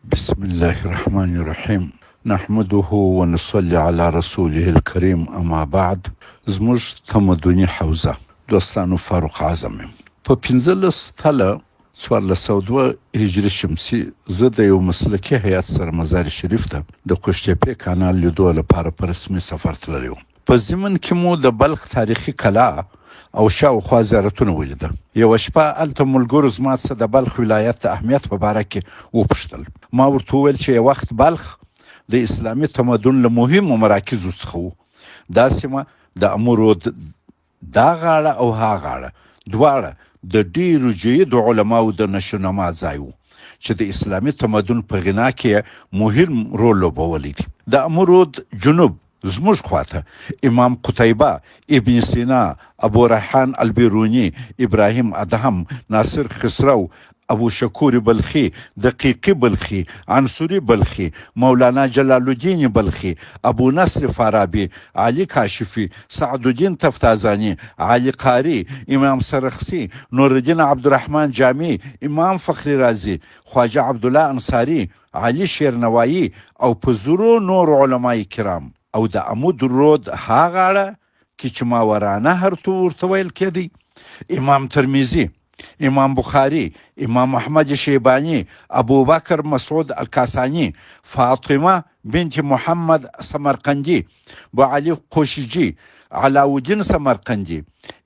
بسم الله الرحمن الرحیم نحمده ونصلي علی رسوله الکریم اما بعد. زموږ تمدني حوزه. دوستانو، فاروق اعظم یم. په 15 تله 1402 هجري شمسي زه د یو مسلکي هیئت سره مزار شریف ته د قوشتېپې کانال لیدو لپاره په رسمي سفر تللی وم. په ضمن کې مو د بلخ تاریخي کلا او شاوخوا زیارتونه ولیده. یوه شپه هلته ملګرو زما څخه د بلخ ولایت د اهمیت په باره کې وپوښتل. ما ورته وویل چې یو وخت بلخ د اسلامي تمدن له مهمو مراکزو څخه و. دا سیمه د امو رود دا غاړه او ها غاړه دواړه د ډېرو جیدو علماوو د نشونما ځای و چې د اسلامي تمدن په غنا کې یې مهم رول لوبولی دی. د امو رود جنوب زموږ خواته امام قتیبه، ابن سینا، ابو ریحان البیروني، ابراهیم ادهم، ناصر خسرو، ابو شکور بلخي، دقیقي بلخي، عنصري بلخي، مولانا جلال الدین بلخي، ابو نصر فارابي، علي کاشفي، سعد الدین تفتازاني، علي قاري، امام سرخسي، نورالدین عبدالرحمن جامي، امام فخري رازي، خواجه عبدالله انصاري، علي شیر نوایي او په زرو نور علماء کرام. او د امو رود ها غاړه کې چې ماورانهر ته ورته ویل کېدی، امام ترمذي، امام بخاري، امام احمد شیباني، ابوبکر مسعود الکاساني، فاطمه بنت محمد سمرقندي، ابو علي قوشجي، علاوالدین سمرقندي،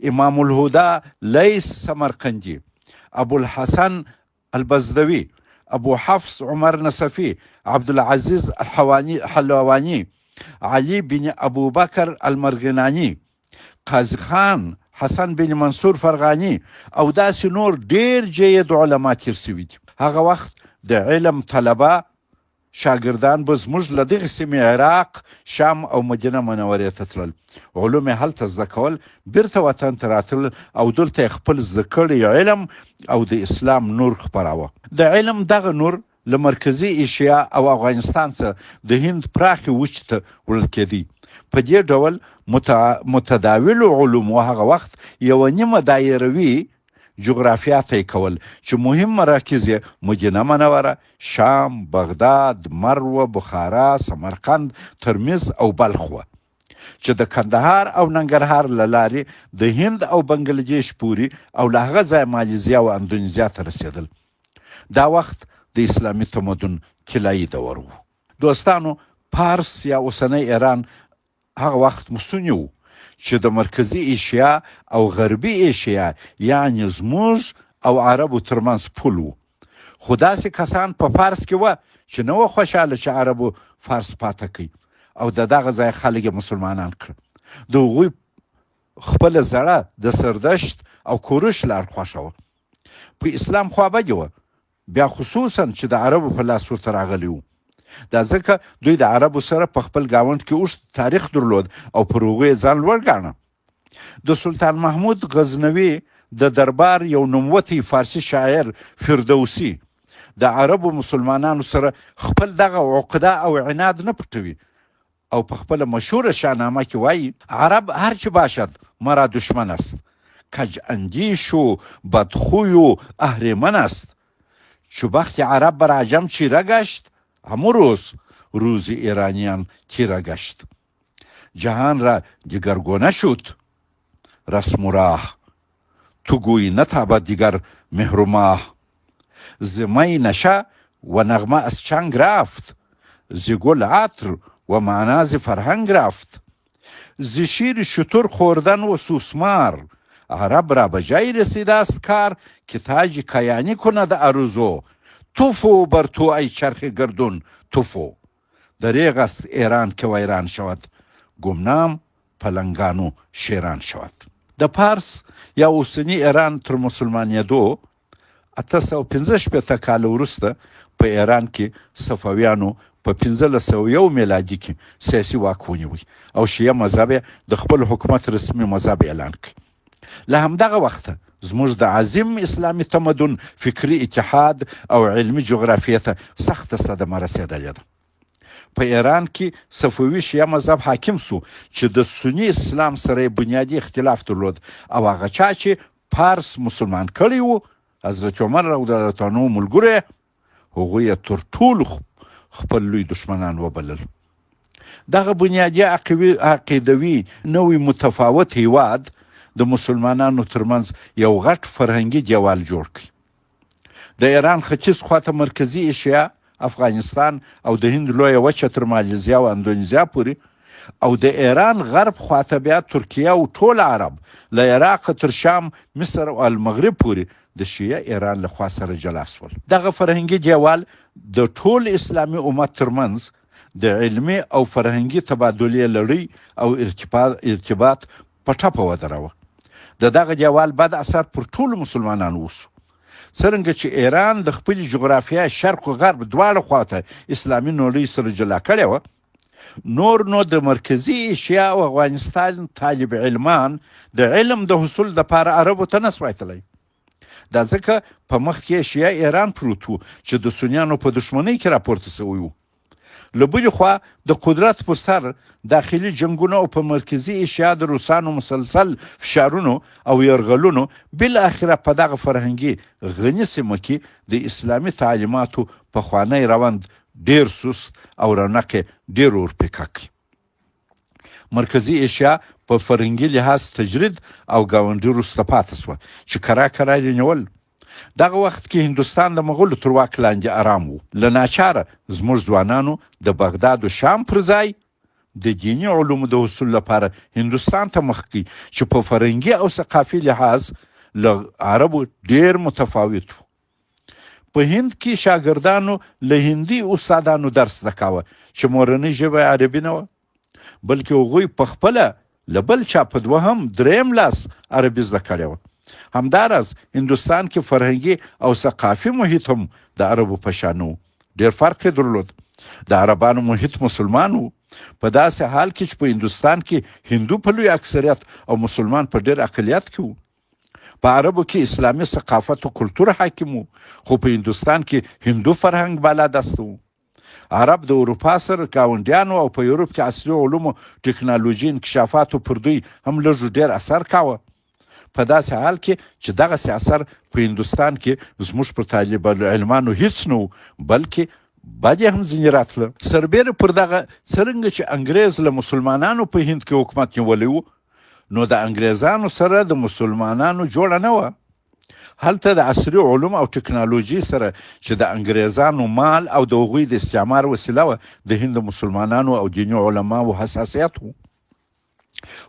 امام الهدى لیس سمرقندي، ابو الحسن البزدوي، ابو حفص عمر نصفي، عبدالعزیز الحلواني، علي بن ابوبکر المرغناني، قاضي خان حسن بن منصور فرغاني او داسې نور ډېر جید علما تېر شوي دي. هغه وخت د علم طلبه شاګردان به زموږ له دغې سیمې عراق، شام او مدینه منورې ته تلل، علوم یې هلته زده کول، بیرته وطن ته راتلل او دلته یې خپل زده کړی علم او د اسلام نور خپراوه. د علم دغه نور له مرکزي ایشیا او افغانستان څخه د هند پراخې وچې ته وړل کېدی. په دې ډول متداولو علومو هغه وخت یوه نیمه دایروي جغرافیا طی کول چې مهم مراکز یې مدینه منوره، شام، بغداد، مرو، بخارا، سمرقند، ترمذ او بلخ وه چې د کندهار او ننګرهار له لارې د هند او بنګلدیش پورې او له هغه ځایه مالیزیا او اندونیزیا ته رسېدل. دا وخت د اسلامي تمدن طلایي دور و. دوستانو، پارس یا اوسنی ایران هغه وخت مسوني وو چې د مرکزي ایشیا او غربي ایشیا یعنې زموږ او عربو ترمنځ پول وو. خو داسې کسان په فارس کې وه چې نه وه خوشحاله چې عربو فارس پاته کړ او د دغه ځای خلک یې مسلمانان کړل. د هغوی خپله زړه د سردشت او کوروش لار خوښه وه. په اسلام خوابدي وه، بیا خصوصا چې د عربو په لاس ورته راغلی وو. دا ځکه دوی د عربو سره په خپل ګاونډ کې اوږد تاریخ درلود او پر هغوی یې ځان لوړ ګاڼه. د سلطان محمود غزنوي د دربار یو نوموتی فارسي شاعر فردوسي د عربو مسلمانانو سره خپل دغه عقده او عناد نه پټوي او په خپله مشهوره شاهنامه کې وايي، عرب هرچه باشد مرا دشمن است، کج اندیش و بدخوی و اهریمن است، چو بخت عرب بر عجم چیره گشت، همو روز روز ایرانیان تیره گشت. جهان را دگرگونه شد رسم و راه، تو گویی نتابد دیگر مهر و ماه. ز می نشه و نغمه از چنگ رفت، ز گل عطر و معنا ز فرهنگ رفت. ز شیر شتر خوردن و سوسمار، عرب را به جای رسیده است کار، که تاج کیانی کند عروضو. تفو بر تو ای چرخ گردون تفو. دریغ است ایران که ویران شود، ګمنام پلنګانو شیران شود. د پارس یا اوسني ایران تر مسلمانېدو 865 کاله وروسته په ایران کې صفویانو په 1501 میلادي کې سیاسي واک ونیوی او شیعه مذهب یې د خپل حکومت رسمي مذهب اعلان کړ. له همدغه وخته زموږ د عظیم اسلامي تمدن فکري اتحاد او علمي جغرافیې ته سخته صدمه رسېدلې ده. په ایران کې صفوي شیعه مذهب حاکم شو چې د سني اسلام سره یې بنیادي اختلاف درلود او هغه چا چې پارس مسلمان کړی و، حضرت عمر رضی الله عنه ملګرو یې هغوی یې تر ټولو خپل لوی دښمنان وبلل. دغه بنیادي عقیدوي نوی متفاوت هیواد د مسلمانانو ترمنځ یو غټ فرهنګي دیوال جوړ کړ. د ایران ختیځ خواته مرکزي ایشیا، افغانستان او د هند لویه وچه تر مالیزیا او اندونیزیا پورې او د ایران غرب خواته بیا ترکیه او ټول عرب له عراقه تر شام، مصر او المغرب پورې د شیعه ایران له خوا سره جلا شول. دغه فرهنګي دیوال د ټول اسلامي امت ترمنځ د علمي او فرهنګي تبادلې لړۍ او ارتباط په ټپه ودروه. د دغه دیوال بد اثر پر ټولو مسلمانانو وشو. څرنګه چې ایران د خپلې جغرافیا شرق او غرب دواړه خواته اسلامي نړۍ سره جلا کړې وه، نور نو د مرکزي ایشیا او افغانستان طالب علمان د علم د حصول لپاره عربو ته نه سوای تللی. دا ځکه په مخ کې شیعه ایران پروت و چې د سنیانو په دښمنۍ کې راپورته شوی و. له بلې خوا د قدرت پر سر داخلي جنګونو او په مرکزي ایشیا د روسانو مسلسل فشارونو او یرغلونو بالاخره په دغه فرهنګي غني سیمه کې د اسلامي تعلیماتو پخوانی روند ډېر سست او رونق یې ډېر ورپیکه کړ. مرکزي ایشیا په فرهنګي لحاظ تجرید او ګاونډي وروسته پاتې شوه چې کرار کرار یې نیول. دغه وخت کې هندوستان د مغولو تر واک لاندې ارام و. له ناچاره زموږ ځوانانو د بغداد و شام پر ځای د دیني علومو د حصول لپاره هندوستان ته مخ کړ چې په فرهنګي او ثقافي لحاظ له عربو ډېر متفاوت وو. په هند کې شاګردانو له هندي استادانو درس زده کاوه چې مورنۍ ژبه یې عربي نه وه، بلکې هغوی په خپله له بل چا په دوهم، دریم لاس عربي زده کړې وه. همداراز هندوستان کې فرهنګي او ثقافي محیط هم د عربو په شان نه و، ډېر فرق یې درلود. د عربانو محیط مسلمان و، په داسې حال کې چې په هندوستان کې هندو په لوی اکثریت او مسلمان په ډېر اقلیت کې وو. په عربو کې اسلامي ثقافت او کلتور حاکم و، خو په هندوستان کې هندو فرهنګ بالادست و. عرب د اروپا سره ګاونډیان وو او په یورپ کې عصري علومو، ټکنالوژي انکشافاتو پر دوی هم لږ و ډېر اثر کاوه. په داسې حال کې چې دغسې اثر په هندوستان کې زموږ پر طالب العلمانو هیڅ نه و، بلکې بد یې هم ځینې راتله. سربېره پر دغه، څرنګه چې انګرېز له مسلمانانو په هند کې حکومت نیولی و، نو د انګرېزانو سره د مسلمانانو جوړه نه وه. هلته د عصري علوم او ټکنالوژي سره چې د انګرېزانو مال او د هغوی د استعمار وسیله وه، د هند د مسلمانانو او دیني علماوو حساسیت و.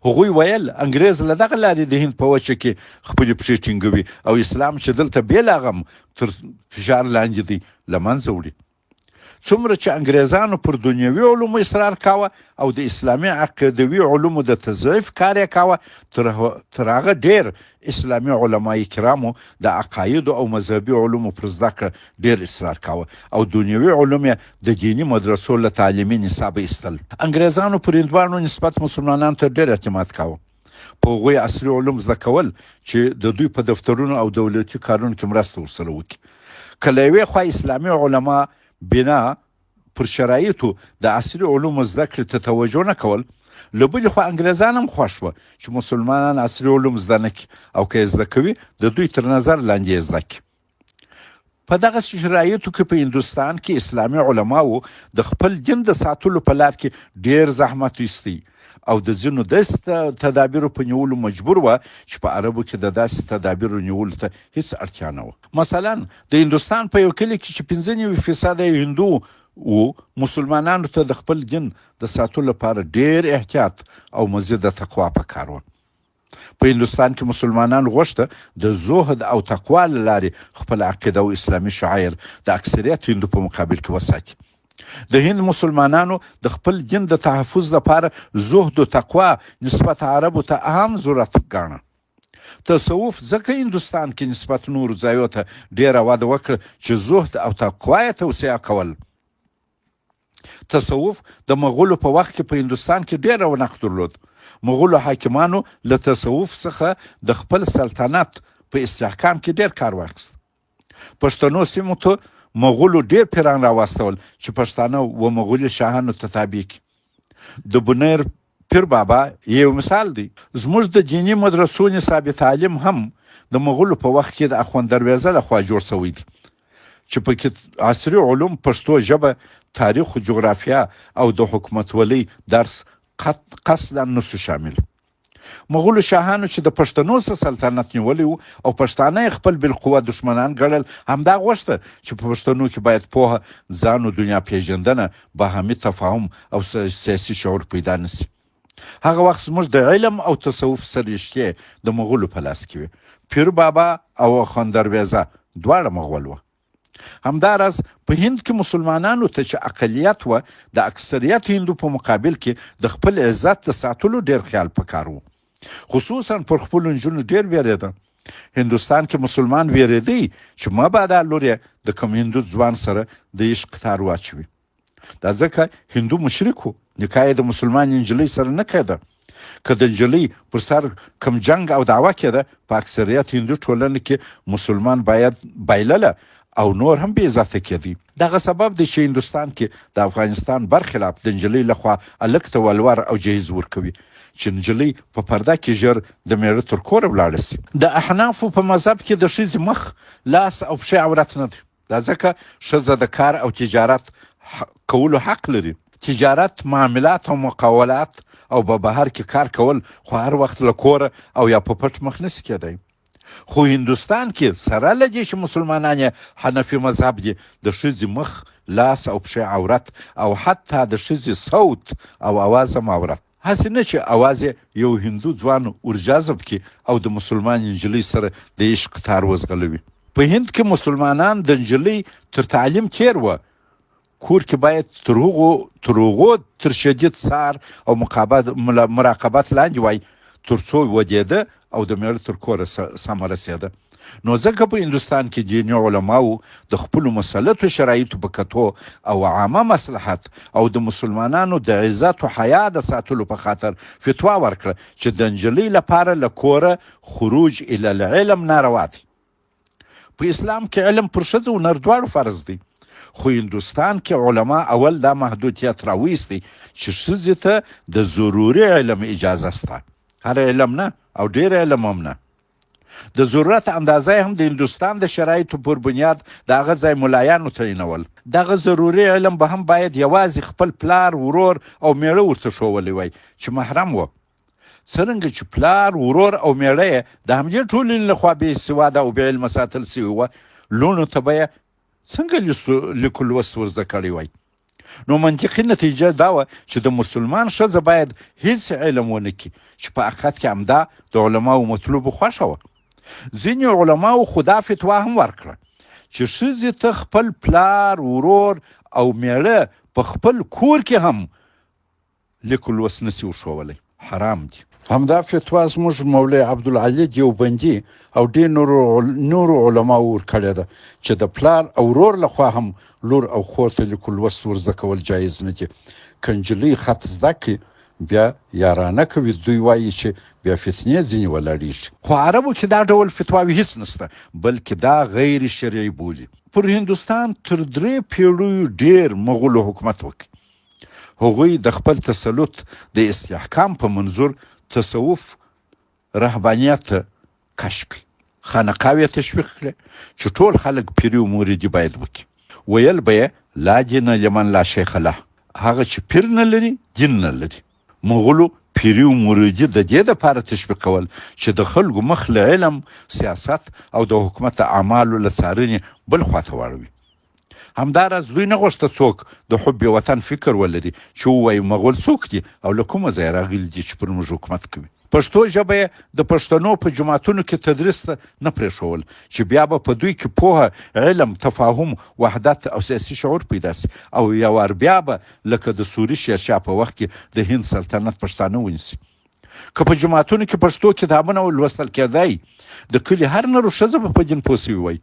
هغوی ویل انګرېز له دغه لارې د هند په وچه کې خپلې پښې ټینګوي او اسلام چې دلته بې له هغه هم تر فشار لاندې دی، له منځه وړي. څومره چې انګرېزانو پر دنیوي علومو اصرار کاوه او د اسلامي عقیدوي علومو د تضعیف کار یې کاوه، تر هغه ډېر اسلامي علماء کرامو د عقایدو او مذهبي علومو پر زده کړه ډېر اصرار کاوه او دنیوي علوم یې د دیني مدرسو له تعلیمي نصابه ایستل. انګرېزانو پر هندوانو نسبت مسلمانانو ته ډېر اعتماد کاوه. په هغوی عصري علوم زده کول چې د دوی په دفترونو او دولتي کارونو کې مرسته ورسره وکړي. که له یوې خوا اسلامي علما بنا پر شرایطو د عصري علومو زده کړې ته توجه نه کول، له بلې خوا انګرېزان هم خوښ وه چې مسلمانان عصري علوم زده نه کړي او که یې زده کوي د دوی تر نظر لاندې یې زده کړي. په دغسې شرایطو کې په هندوستان کې اسلامي علماوو د خپل دین د ساتلو په لار کې ډېر زحمت ویستی او د ځینو داسې تدابیرو په نیولو مجبور وه چې په عربو کې د داسې تدابیرو نیولو ته هیڅ اړتیا نه وه. مثلا د هندوستان په یو کلي کې چې 95 فیصده یې هندو وو، مسلمانانو ته د خپل دین د ساتلو لپاره ډېر احتیاط او مزیده تقوا پکار وه. په هندوستان کې مسلمانانو غوښته د زهد او تقوا له لارې خپله عقیده او اسلامي شعایر د اکثریت هندو په مقابل کې وساتي. د هند مسلمانانو د خپل دین د تحفظ لپاره زهد و تقوا نسبت عربو ته اهم ضرورت ګاڼه. تصوف ځکه هندوستان کې نسبت نورو ځایو ته ډیره وده وکړه چې زهد او تقوا یې توصیه کول. تصوف د مغولو په وخت کې په هندوستان کې ډېر رونق درلود. مغولو حاکمانو له تصوف څخه د خپل سلطنت په استحکام کې ډېر کار واخیست. پښتنو سیمو ته مغولو ډېر پیران راواستول چې پښتانه و مغولي شاهانو ته تابع کړي. د بونیر پیر بابا یې یو مثال دی. زموږ د دیني مدرسو نصاب تعلیم هم د مغولو په وخت کې د اخوند درویزه له خوا جوړ شوی دی. چې پکې عصري علوم، پښتو ژبه، تاریخ و جغرافیا او د حکومتولۍ درس قصداً نه شو شامل. مغولو شاهانو چې د پښتنو څخه سلطنت نیولی و او پښتانه یې خپل بالقوه دښمنان ګڼل، همدا غوښته چې په پښتنو کې باید پوهه، ځان و دنیا پېژندنه، باهمي تفاهم او سیاسي شعور پیدا نه شي. هغه وخت زموږ د علم او تصوف سررشتې د مغولو په لاس کې وې. پیر بابا او اخونددروېزه دواړه مغول وه. همداراز په هند کې مسلمانانو ته چې اقلیت وه د اکثریت هندو په مقابل کې د خپل عزت د ساتلو ډېر خیال پکار و. خصوصا پر خپلو نجونو ډېر وېرېده. هندوستان کې مسلمان وېرېدی چې مبادا لور یې د کوم هندو ځوان سره د عشق تار واچوي. دا ځکه هندو مشرک و، نکاح یې د مسلمانې نجلۍ سره نه کېده. که د نجلۍ پر سر کوم جنګ او دعوه کېده، په اکثریت هندو ټولنه کې مسلمان باید بایلله او نور هم بې عزته کېدی. دغه سبب دی چې هندوستان کې د افغانستان برخلاف د نجلۍ له خوا هلک ته ولور او جهیز ورکوي چې نجلۍ په پرده کې ژر د مېړه تر کوره ولاړه شي. د احنافو په مذهب کې د ښځې مخ، لاس او پښې عورت نه دی. دا ځکه ښځه د کار او تجارت کولو حق لري. تجارت، معاملات او مقاولات او په بهر کې کار کول خو هر وخت له کوره او یا په پټ مخ نشي کېدای. خو هندوستان کې سره له دې چې مسلمانان یې حنفي مذهب دي، د ښځې مخ، لاس او پښې عورت او حتی د ښځې صوت او اواز هم عورت. هسې نه چې اواز یې یو هندو ځوان ورجذب کړي او د مسلمانې نجلۍ سره د عشق تار وځغلوي. په هند کې مسلمانان د نجلۍ تر تعلیم تېر وه، کور کې باید تر هغو تر هغو تر شدید څار او مراقبت لاندې وای تر څو ودېده او د مېړه تر کوره سمه رسېده. نو ځکه په هندوستان کې دیني علماوو د خپلو مسلطو شرایطو په کتو او عامه مصلحت او د مسلمانانو د عزت و حیا د ساتلو په خاطر فتوا ورکړه چې د نجلۍ لپاره له کوره خروج الی العلم ناروا دی. په اسلام کې علم پر ښځه او نر دواړو فرض دی، خو هندوستان کې علما اول دا محدودیت راویستی چې ښځې ته د ضروري علم اجازه شته، هر علم نه او ډېر علم هم نه. د ضرورت اندازه یې هم د هندوستان د شرایطو پر بنیاد د هغه ځای ملایانو تعینول. دغه ضروري علم به هم باید یوازې خپل پلار، ورور او مېړه ورته ښوولی وای چې محرم و. څرنګه چې پلار، ورور او مېړه یې د همدې ټولنې له خوا بې سواده او بې علمه ساتل شوي وه، لوڼو ته به یې څنګه لیک لوست ور زده کړی وای؟ نو منطقي نتیجه دا وه چې د مسلمان ښځه باید هیڅ علم ونه کړي چې په حقیقت کې همدا د علماوو مطلوب خوښه وه. ځینې علماوو خو دا فتوا هم ورکړه چې ښځې ته خپل پلار، ورور او میړه په خپل کور کې هم لیک لوست نه شي ورښوولی، حرام دي. همدا فتوا زموږ مولوي عبدالعلي دیوبندي او ډېر نورو نورو علماوو ورکړې ده چې د پلار او ورور له خوا هم لور او خور ته لیک لوست ور زده کول جایز نه دي. که نجلۍ خط زده کړي بیا یارانه کوي، دوی وايي چې بیا فتنې ځینې ولاړېږي. خو عربو کې دا ډول فتواوې هیڅ نشته، بلکې دا غیر شرعي بولي. پر هندوستان تر درې پېړیو ډېر مغولو حکومت وکړ. هغوی د خپل تسلط د استحکام په منظور تصوف رهبانیت ته کش کړ. خانقاوې یې تشویق کړې چې ټول خلک پیري او مریدي باید وکړي. ویل به یې لا دین لمن لا شیخ له، هغه چې پیر نه لري دین نه لري. مغولو پیري او مریدي د دې لپاره تشویقول چې د خلکو مخ له علم، سیاست او د حکومت د اعمالو له څارنې بل خواته واړوي. همداراز دوی نه غوښته څوک د حب وطن فکر ولري چې ووایي مغول څوک دي او له کومه ځایه راغلي دي چې پر موږ حکومت کوي. پښتو ژبه یې د پښتنو په جوماتونو کې تدریس ته نه پرېښول چې بیا به په دوی کې پوهه، علم، تفاهم، وحدت او سیاسي شعور پیدا شي او یو وار بیا به لکه د سوري شیرشاه په وخت کې د هند سلطنت پښتانه ونیسي. که په جوماتونو کې پښتو کتابونه لوستل کېدای، د کلي هر نر او ښځه به په دین پوه شوي وای.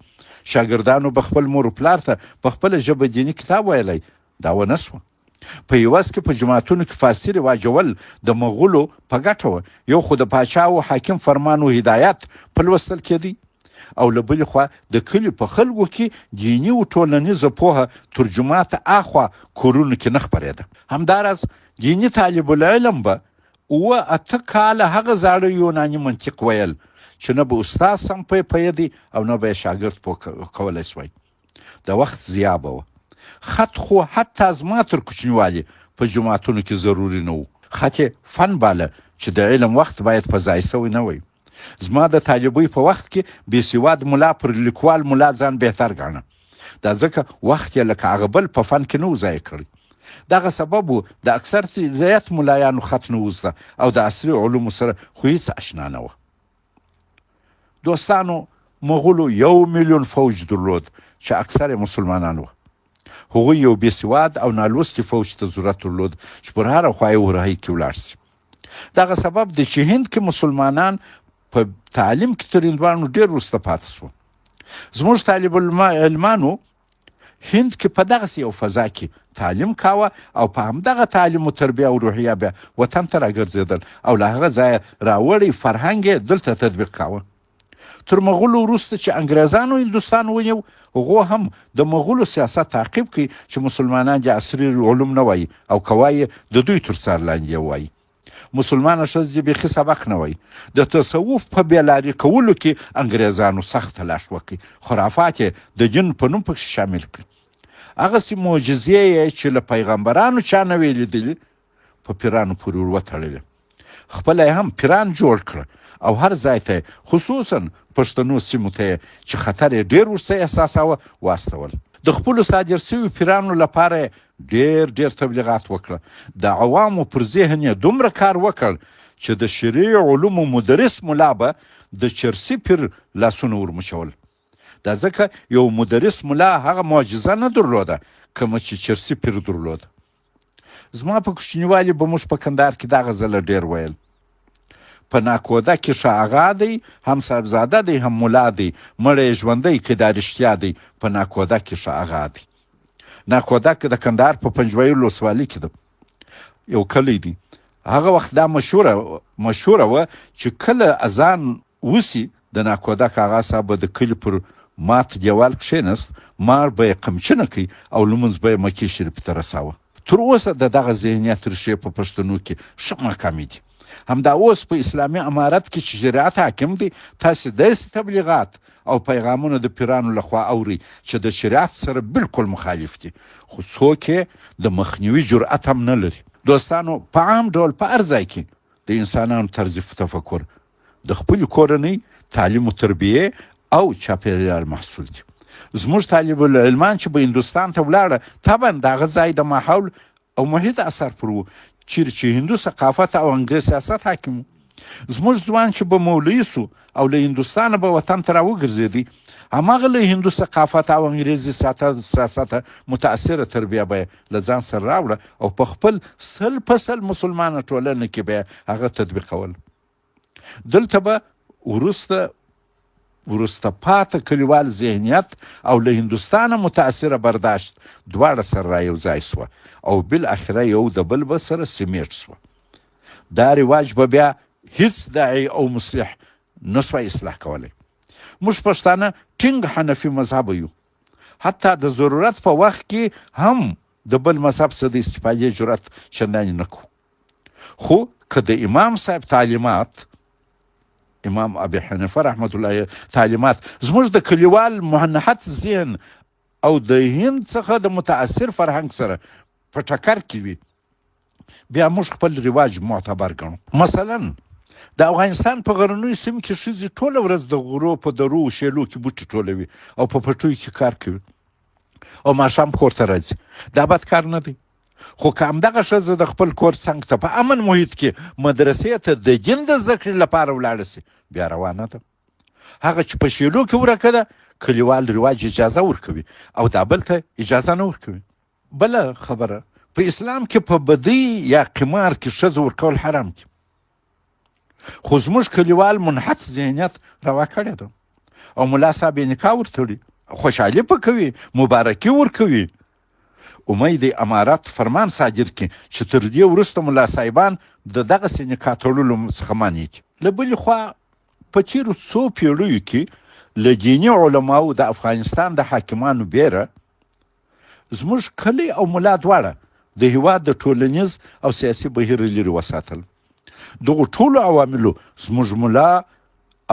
شاګردانو به خپل مور و پلار ته په خپله ژبه دیني کتاب ویلای، دا ونه شوه. په عوض کې په جوماتونو کې فارسي رواجول د مغولو په ګټه وه. یو خو د پاچا او حاکم فرمان و هدایت په لوستل کېدی او له بلې خوا د کلي په خلکو کې دیني او ټولنیزه پوهه تر جوماته اخوا کورونو کې نه خپرېده. همداراز دیني طالب العلم به اووه اته کاله هغه زاړه یوناني منطق ویل چې نه به استاد سم پرې پوهېدی او نه به یې شاګرد پوه کولی شوای. د وخت ضیاع به وه. خط خو حتی زما تر کوچنیوالي په جوماتونو کې ضروري نه و. خط یې فن باله چې د علم وخت باید په ضایع شوی نه وای. زما د طالبۍ په وخت کې بې سواد ملا پر لیکوال ملا ځان بهتر ګاڼه. دا ځکه وخت یې لکه هغه بل په فن کې نه و ضایع کړی. دغه سبب و د اکثریت ملایانو خط نه و زده او د عصري علومو سره خو هیڅ اشنا نه وه. دوستانو مغولو یو میلیون فوج درلود چې اکثر یې مسلمانان وه. هغوی یو بې سواد او نالوستي فوج ته ضرورت درلود چې پر هره خوا یې ورهۍ کې ولاړ شي. دغه سبب دی چې هند کې مسلمانان په تعلیم کې تر هندوانو ډېر وروسته پاتې شول. زموږ طالب علمانو هند کې په دغسې یو فضا کې تعلیم کاوه او په همدغه تعلیم و تربیه او روحیه بیا وطن ته راګرځېدل او له هغه ځایه راوړی فرهنګ یې دلته تطبیق کاوه. تر مغولو وروسته چې انګریزانو هندوستان ونیو، هغو هم د مغولو سیاست تعقیب کړ چې مسلمانان دې عصري علوم نه وایي او که وایي د دوی تر څار لاندې یې وایي. مسلمانه ښځه دې بیخي سبق نه وایي. د تصوف په بې لارې کولو کې انګریزانو سخت تلاش وکړ، خرافات یې د دین په نوم پکښې شامل کړل. هغسې معجزې یې چې له پیغمبرانو چا نه وې لیدلي، په پیرانو پورې ور وتړلې. خپله یې هم پیران جوړ کړه او هر ځای ته یې خصوصا پښتنو سیمو ته یې چې خطر یې ډېر ورڅه احساساوه واستول. د خپلو صادر شویو پیرانو لپاره یې ډېر ډېر تبلیغات وکړه. د عوامو پر ذهن یې دومره کار وکړ چې د شرعي علومو مدرس ملا به د چرسي پیر لاسونه ورمچول. دا ځکه یو مدرس ملا هغه معجزه نه درلوده کومه چې چرسي پیر درلوده. زما په کوچنیوالي به موږ په کندهار کې دا غزله ډېر ویل. په ناکوده کې ښه اغا دی، هم صاحبزاده دی، هم ملا دی، مړی یې ژوندی که دا رښتیا دی، په ناکوده کې ښه اغا دی. ناکوده د کندهار په پنجوايي ولسوالي کې ده، یو کلی دی. هغه وخت دا مشهوره مشهوره وه چې کله اذان وسي د ناکودک اغا صاحب به د کلي پر مات دېوال کښېنست، مار به یې قمچینه کړ او لمونځ به یې مکې شریفې ته رساوه. تر اوسه د دغه ذهنیت ریښې په پښتنو کې ښه محکمې دي. همدا اوس په اسلامي امارت کې چې شریعت حاکم دی، تاسې داسې تبلیغات او پیغامونه د پیرانو له خوا اورئ چې د شریعت سره بالکل مخالف دي، خو څوک یې د مخنیوي جرئت هم نه لري. دوستانو! په عام ډول په هر ځای کې د انسانانو طرز تفکر د خپلې کورنۍ، تعلیم و تربیې او چاپېریال محصول دي. زموږ طالب العلمان چې به هندوستان ته ولاړه، طبعا د هغه ځای د ماحول او محیط اثر پر وو، چیرې چې هندو ثقافت او انګریز سیاست حاکم وو. زموږ ځوان چې به مولوي شو او له هندوستانه به وطن ته راوګرځېدی، هماغه له هندو ثقافت او انګریزي سیاسته متاثره تربیه به یې له ځان سره راوړه او په خپل 100% مسلمانه ټولنه کې به یې هغه تطبیقول. دلته به وروسته وروسته پاته کلیوال ذهنیت او له هندوستانه متاثره برداشت دواړه سره را یو ځای شوه او بالاخره یو د بل به سره سیمیټ شوه. دا رواج به بیا هیڅ داعي او مصلح نه شوای اصلاح کولی. موږ پښتانه ټینګ حنفي مذهبه یو. حتی د ضرورت په وخت کې هم د بل مذهب څخه د استفادې جرأت چندانې نه کوو. خو که د امام صاحب تعلیمات، امام ابي حنیفه رحمت الله تعلیمات زموږ د کلیوال منحط ذهن او د هند څخه د متاثر فرهنګ سره په ټکر کې وي، بیا موږ خپل رواج معتبر ګڼو. مثلا د افغانستان په غرنیو سیمو کې ښځې ټوله ورځ د غرو په درو او شیلو کې بوټي ټولوي او په پټیو کې کار کوي او ماښام کور ته راځي. دا بد کار نه دی، خو که همدغه ښځه د خپل کور څنګ ته په امن محیط کې مدرسې ته د دین د زده کړې لپاره ولاړه شي، بیا روا نه ده. هغه چې په شیلو کې ورکه ده، کلیوال رواج اجازه ورکوي او دا بل ته اجازه نه ورکوي. بله خبره، په اسلام کې په بدۍ یا قمار کې ښځه ورکول حرام دي، خو زموږ کلیوال منحط ذهنیت روا کړې ده او ملا صاحب یې نکاح ورتړي، خوشحالي په کوي، مبارکي ورکوي. امید امارت فرمان صادر کړي چې تر دې وروسته ملا صاحبان د دغسې نکاح تړلو څخه منع دي. له بلې خوا په تېرو څو پېړیو کې له دیني علماوو د افغانستان د حاکمانو بېره زموږ کلی او ملا دواړه د هیواد د ټولنیز او سیاسي بهیر لرې وساتل. دغو ټولو عواملو زموږ ملا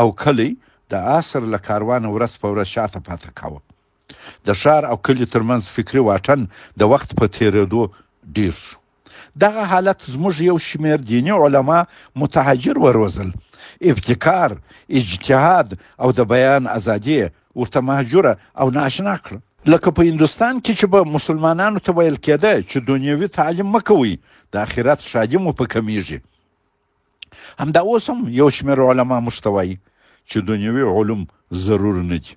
او کلی د عصر له کاروانه ورځ په ورځ شاته پاته کاوه. د ښار او کلي ترمنځ فکري واټن د وخت په تېرېدو ډېر شو. دغه حالت زموږ یو شمېر دیني علما متحجر وروزل، ابتکار، اجتهاد او د بیان ازادي یې ورته مهجوره او نااشنا کړه. لکه په هندوستان کې چې به مسلمانانو ته ویل کېده چې دنیوي تعلیم مه کوئ، د اخرت ښادي مو په کمېږي. همدا اوس هم یو شمېر علما موږ ته وایي چې دنیوي علوم ضرور نه دي.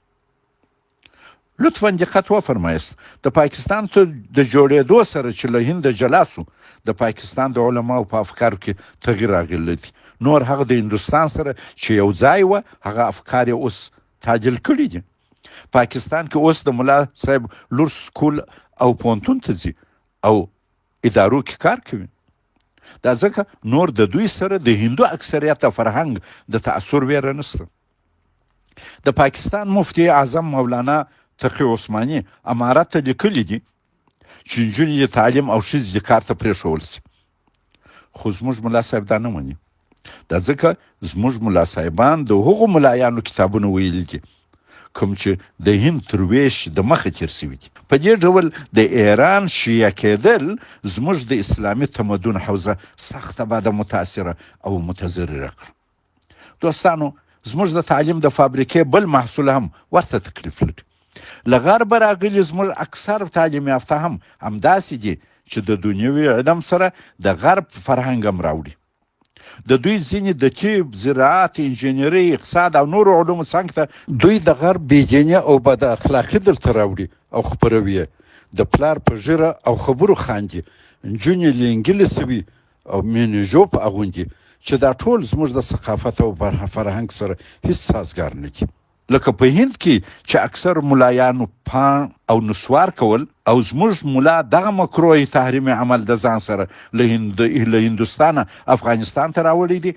لطفا دقت وفرمایست، د پاکستان ته د جوړېدو سره چې له هنده جلا شو، د پاکستان د علماو په افکارو کې تغییر راغلی دی. نور هغه د هندوستان سره چې یو ځای وه، هغه افکار یې اوس تعدیل کړي دي. پاکستان کې اوس د ملا صاحب لور سکول او پوهنتون ته ځي او ادارو کې کار کوي. دا ځکه نور د دوی سره د هندو اکثریت د فرهنګ د تاثر ویره نشته. د پاکستان مفتي اعظم مولانا تقي عثماني امارت ته لیکلي دي چې نجونې دې تعلیم او ښځې دې کار ته پرېښول شي، خو زموږ ملا صاحب دا نه مني. دا ځکه زموږ ملا صاحبان د هغو ملایانو کتابونه ویلي دي کوم چې د هند تر ویش د مخه تیر شوي دي. په دې ډول د ایران شیعه کېدل زموږ د اسلامي تمدن حوزه سخته بده متاثره او متضرره کړه. دوستانو، زموږ د تعلیم د فابریکې بل محصول هم ورته تکلیف لري. له غربه راغلي زموږ اکثر تعلیم یافته هم همداسې دي چې د دنیوي علم سره د غرب فرهنګ هم راوړي. د دوی ځینې د طب، زراعت، انجنیرۍ، اقتصاد او نورو علومو څنګ ته دوی د غرب بې دیني او بد اخلاقي دلته راوړي او خپروي یې. د پلار په ږیره او خبرو خاندي، نجونې لینګي لڅوي او مینې ژوب اغوندي چې دا ټول زموږ د ثقافت او فرهنګ سره هیڅ سازګار نه دي. لکه په هند کې چې اکثر ملایانو پاڼ او نسوار کول او زموږ ملا دغه مکروه تحریمي عمل د ځان سره له هند له هندوستانه افغانستان ته راوړی دی،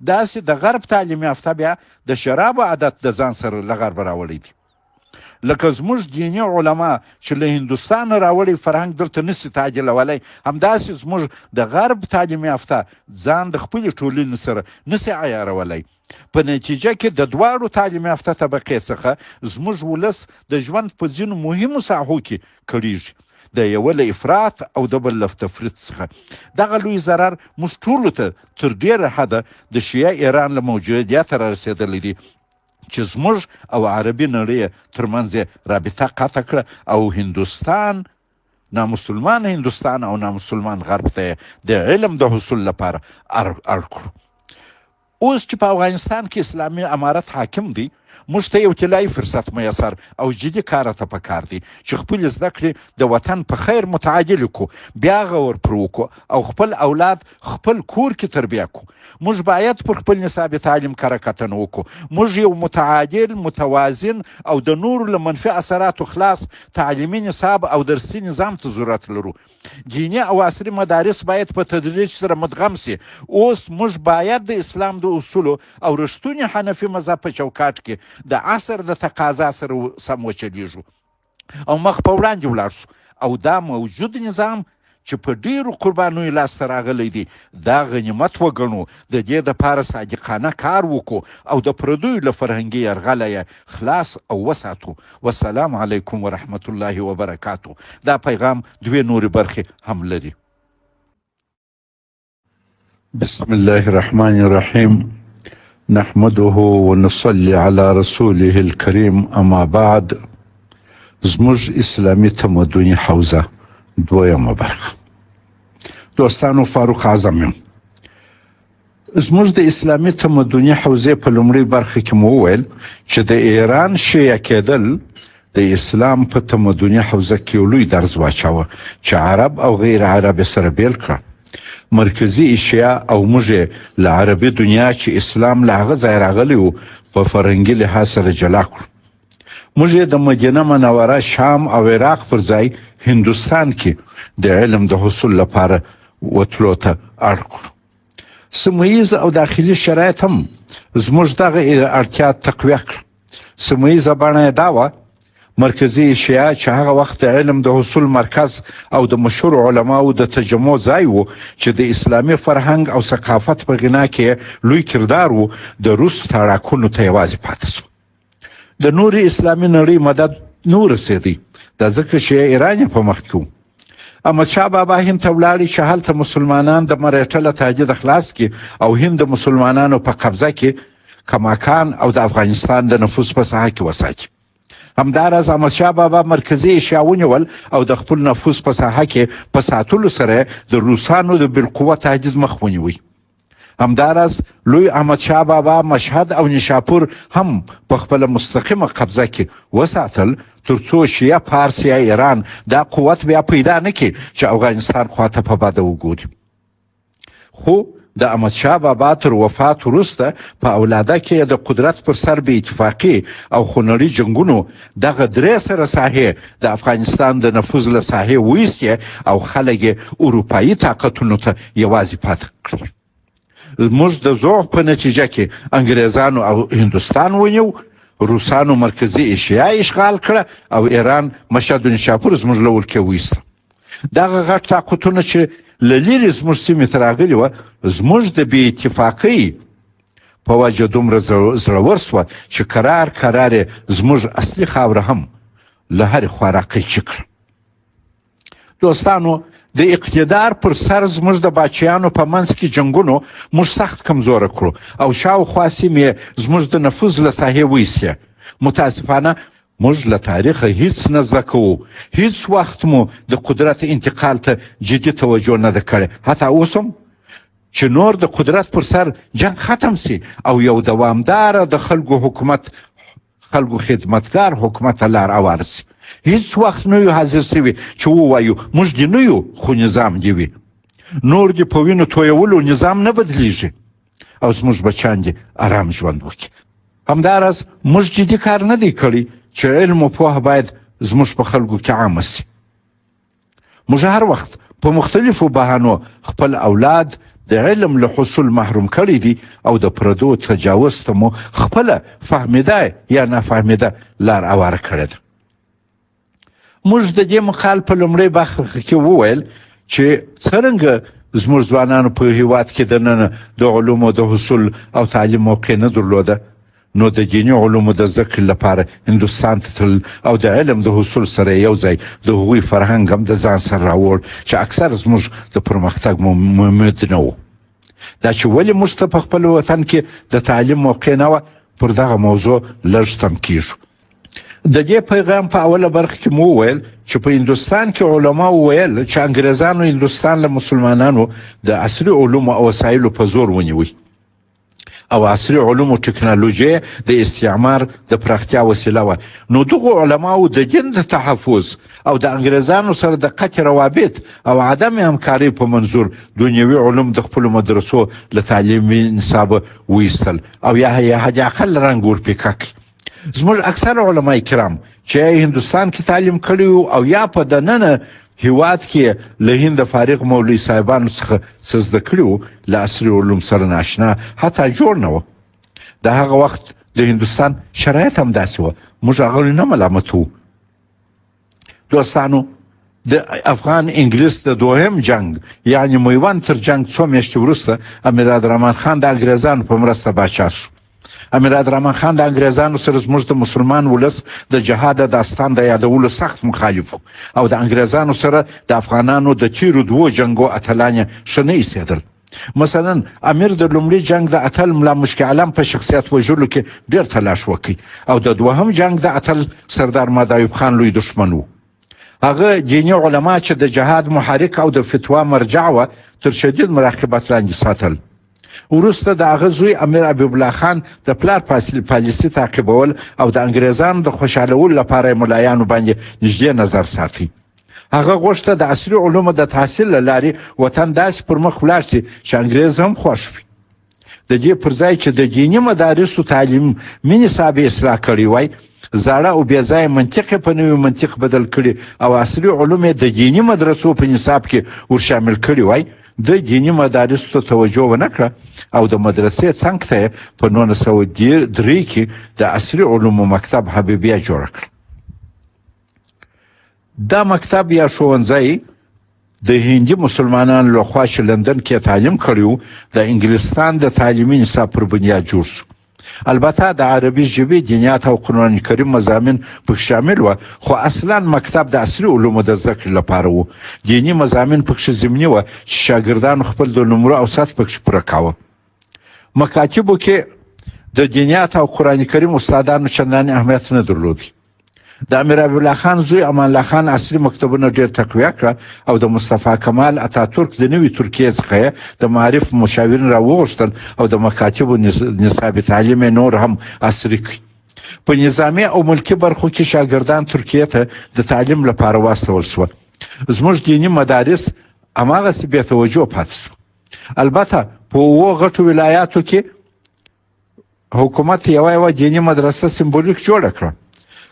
داسې د غرب تعلیم یافته بیا د شرابو عادت د ځان سره له غربه راوړی دی. لکه زموږ دیني علما چې له هندوستانه راوړی فرهنګ دلته نشي تعدیلولی، همداسې زموږ د غرب تعلیم یافته ځان د خپلې ټولنې سره نشي عیارولی. په نتیجه کې د دواړو تعلیم یافته طبقې څخه زموږ ولس د ژوند په ځینو مهمو ساحو کې کړیږي، د یوه له افراط او د بل له تفریط څخه. دغه لوی ضرر موږ ټولو ته تر ډېره حده د شیعه ایران له موجودیته رارسېدلی دی چې زموږ او عربي نړۍ ترمنځ یې رابطه قطع کړه او هندوستان، نامسلمان هندوستان او نامسلمان غرب ته یې د علم د حصول لپاره اړ کړو. اوس چې په افغانستان کې اسلامي امارت حاکم دی، موږ ته یو طلایي فرصت میسر او جدي کار ته په کار دی چې خپلې زده کړې د وطن په خیر متعادلې کړو، بیا غور پر وکړو او خپل اولاد خپل کور کې تربیه کړو. موږ باید پر خپل نصاب تعلیم کره کتنه وکړو. موږ یو متعادل، متوازن او د نورو له منفي اثراتو خلاص تعلیمي نصاب او درسي نظام ته ضرورت لرو. دیني او عصري مدارس باید په تدریج سره مدغم شي. اوس موږ باید د اسلام د اصولو او رښتوني حنفي مذهب په چوکاټ کې د عصر د تقاضا سره سم وچلیږو او مخ په وړاندې ولاړ شو او دا موجود نظام چې په ډېرو قربانیو لاسته راغلی دی دا غنیمت وګڼو، د دې دپاره صادقانه کار وکړو او د پردیو له فرهنګي یرغله یې خلاص او وساتو. والسلام علیکم ورحمت الله وبرکاته. دا پیغام دوې نورې برخې هم لري. بسم الله الرحمن الرحیم نحمده ونصلي على رسوله الكريم اما بعد. زموږ اسلامي تمدني حوزه دویمه برخه. دوستانو، فاروق اعظم یم. زموږ د اسلامي تمدني حوزې په لومړۍ برخه کې مو وویل چې د ایران شیعه کېدل د اسلام په تمدني حوزه کې یو لوی درز واچاوه چې عرب او غیر عرب یې سره بېل کړه. مرکزي ایشیا او موږ یې له عربي دنیا چې اسلام له هغه ځایه راغلی و په فرهنګي لحاظ سره جلا کړو. موږ یې د مدینه منوره، شام او عراق پر ځای هندوستان کې د علم د حصول لپاره وتلو ته اړ کړو. سیمه ییز او داخلي شرایط هم زموږ دغه اړتیا تقویه کړه. سیمه ییزه بڼه یې دا وه، مرکزي ایشیا چې هغه وخت د علم د حصول مرکز او د مشهور علماو د تجمع ځای و چې د اسلامي فرهنګ او ثقافت په غنا کې لوی کردار و، د روس تاړاکونو ته یوازې پاتې شو. د نورې اسلامي نړۍ مدد نه ورسېدی، دا ځکه چې ایران یې په مخ کې و. احمدشاه بابا هند ته ولاړی چې هلته مسلمانان د مرهټه له تهدیده خلاص کړي او هند د مسلمانانو په قبضه کې کماکان او د افغانستان د نفوذ په ساحه کې وساتي. همداراز احمدشاه بابا مرکزي ایشیا ونیول او د خپل نفوذ په ساحه کې په ساتلو سره د روسانو د بالقوه تهدید مخ ونیوی. همداراز لوی احمدشاه بابا مشهد او نیشاپور هم په خپله مستقیمه قبضه کې وساتل ترڅو شیعه پارس یا ایران دا قوت بیا پیدا نه کړي چې افغانستان خواته په بده وګوري. خو د احمدشاه بابا تر وفات وروسته په اولاده کې د قدرت پر سر بې اتفاقي او خونړي جنګونو دغه 300 ساحې د افغانستان د نفوذ له ساحې وایستې او خلک یې اروپایي طاقتونو ته یوازې پاتې کړل. زموږ د ضعف په نتیجه کې انګریزانو او هندوستان ونیو، روسانو مرکزي ایشیا اشغال کړه او ایران مشهد نیشاپور زموږ له ولکې وایسته. دغه غټ طاقتونه چې له لیرې زموږ سیمې ته راغلي وه، زموږ د بې اتفاقۍ په وجه دومره زړور سوه چې کرار کرار یې زموږ اصلي خاوره هم له هرې خوا راقیچي کړه. دوستانو، د اقتدار پر سر زموږ د باچیانو په منځ کې جنګونو موږ سخت کمزوره کړو او شاوخوا سیمې یې زموږ د نفوذ له ساحې وایستې. متاسفانه موږ له تاریخه هیڅ نه زده کوو، هیڅ وخت مو د قدرت انتقال ته جدي توجه نه ده کړې، حتی اوس هم چې نور د قدرت پر سر جنګ ختم سي او یو دوامداره د خلکو حکومت، خلکو خدمتګار حکومت ته لار اواره سي، هیڅ وخت نه یو حاضر سوي چې ووایو موږ دې نه یو خو نظام دې وي. نور دې په وینو تویولو نظام نه بدلیږي او زموږ بچیان دې ارام ژوند وکړي. همداراز موږ جدي کار نه دی کړی چې علم او پوهه باید زموږ په خلکو کې عامه سي. موږ هر وخت په مختلفو بهانو خپل اولاد د علم له حصول محروم کړی دی او د پردو تجاوز ته مو خپله فهمیده یا نافهمیده لار اواره کړې ده. موږ د دې مقال په لومړۍ برخه کې وویل چې څرنګه زموږ ځوانانو په هیواد کې دننه د علومو د حصول او تعلیم موقع نه درلوده، نو د دیني علومو د زده کړې لپاره هندوستان ته تلل او د علم د حصول سره یو ځای د هغوی فرهنګ هم د ځان سره راوړ چې اکثر زموږ د پرمختګ ممد نه و. دا چې ولې موږ ته په خپل وطن کې د تعلیم موقع نه وه، پر دغه موضوع لږ تم کیږو. د دې پیغام په اوله برخه کې مو وویل چې په هندوستان کې علماو ویل چې انګریزانو هندوستان له مسلمانانو د عصري علومو او وسایلو په زور ونیوی او عصري علومو ټکنالوژي د استعمار د پراختیا وسیله وه، نو دغو علماو د دین د تحفظ او د انګریزانو سره د قطع روابط او عدم همکارۍ په منظور دنیوي علوم د خپلو مدرسو له تعلیمي نصابه وایستل او یا یې حد اقل رنګ ورپیکه کړ. زموږ اکثر علما کرام چې هندوستان کې تعلیم کړی او یا په دننه هیواد کې له هند فارغ مولوي صاحبانو څخه څه زده کړي وو، له عصري علوم سره ناشنا حتی جوړ نه وو. د هغه وخت د هندوستان شرایط هم داسې وه، موږ هغه نه ملامتوو. دوستانو، د افغان انګلیس د دوهم جنگ یعنی میوند تر جنگ څو میاشتې وروسته امیر عبدالرحمن خان د انګریزانو په مرسته باچا شو. امیر عبدالرحمن خان د انګریزانو سره زموږ د مسلمان ولس د جهاد د داستان د یادولو سخت مخالف او د انګریزانو سره د افغانانو د تیرو دوو جنګو اتلان یې ښه نه ایسېدل. مثلا امیر د لومړي جنگ د اتل ملا مشک علم په شخصیت وژلو کې ډیر تلاش وکړ او د دوهم جنگ د اتل سردار مادایوب خان لوی دښمن و. هغه دیني علما چې د جهاد محرک او د فتوا مرجع وه تر شدید مراقبت لاندې ساتل. وروسته د هغه زوی امیر حبیب الله خان د پلار پالیسي تعقیبول او د انګریزانو د خوشحالولو لپاره ملایانو باندې نږدې نظر ساتي. هغه غوښته د عصري علومو د تحصیل له لارې وطن داسې پر مخ ولاړ شي چې انګریز هم خوښ وي. د دې پر ځای چې د دیني مدارسو تعلیمي نصاب یې اصلاح کړی وای، زاړه او بې ځایه منطق یې په نوي منطق بدل کړي او عصري علوم یې د دیني مدرسو په نصاب کې ورشامل کړي وای، ده دیني مدارسو ته توجه ونه کړه او د مدرسې څنګ ته یې په 1903 کې د عصري علومو مکتب حبیبیه جوړه کړه. دا مکتب یا ښوونځی د هندي مسلمانانو له خوا چې لندن کې تعلیم کړی و، د انګلستان د تعلیمي نصاب پر بنیاد جوړ شو. البته د عربي ژبې، دینیات او قرآن کریم مضامین پکې شامل وه، خو اصلا مکتب د عصري علومو د زده کړې لپاره و. دیني مضامین پکې ضمني وه چې شاګردانو خپل د نمرو اوسط پکې پوره کاوه. مکاتبو کې د دینیات او قرآن کریم استادانو چندانې اهمیت نه درلود. د امیر عبدالله خان زوی امان الله خان عصري مکتبونه ډیر تقویه کړه او د مصطفی کمال اتاتورک د نوي ترکیې څخه یې د معارف مشاورین راوغوښتل او د مکاتبو نصاب تعلیم یې نور هم عصري کړ. په نظامي او ملکي برخو کې شاګردان ترکیې ته د تعلیم لپاره واستول شول. زموږ دیني مدارس هماغسې بې توجه پاتې شو. البته په اوو غټو ولایاتو کې حکومت یوه یوه دیني مدرسه سمبولیک جوړه کړه.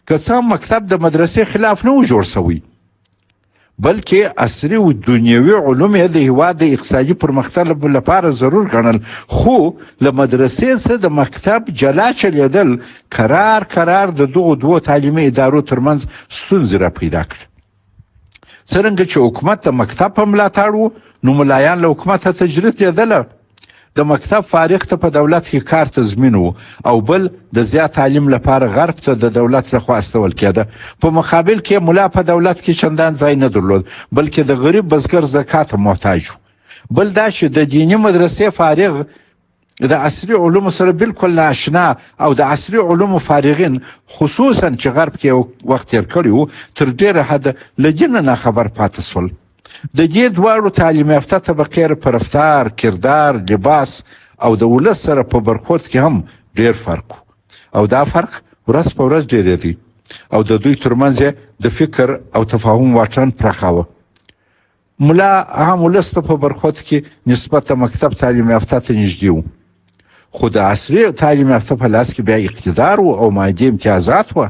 که څه هم مکتب د مدرسې خلاف نه و جوړ شوی، بلکې عصري او دنیوي علوم یې د هیواد د اقتصادي پرمختګ لپاره ضرور ګڼل، خو له مدرسې څخه د مکتب جلا چلېدل کرار کرار د دغو دوو تعلیمي ادارو ترمنځ ستونزې را پیدا کړې. څرنګه چې حکومت د مکتب په ملاتړ و، نو ملایان له حکومته تجرید کېدله. د مکتب فارغ ته په دولت کې کار تضمین و او بل د زیات تعلیم لپاره غرب ته د دولت لخوا استول کېده. په مقابل کې ملا په دولت کې چندان ځای نه درلود، بلکې د غریب بزګر زکات ته محتاج و. بل دا چې د دیني مدرسې فارغ د عصري علومو سره بالکل نااشنا او د عصري علومو فارغین خصوصا چې غرب کې یو وخت تیر کړی وو، تر ډېره حده له دینه ناخبر پاتې شول. د دې دواړو تعلیم یافته طبقې په رفتار، کردار، لباس او د ولس سره په برخورد کې هم ډېر فرق و او دا فرق ورځ په ورځ ډېرېدی او د دوی ترمنځ یې د فکر او تفاهم واټن پراخاوه. ملا عام ولس ته په برخورد کې نسبت د مکتب تعلیم یافته ته نږدې و، خو د عصري تعلیم یافته په لاس کې بیا اقتدار و او مادي امتیازات وه.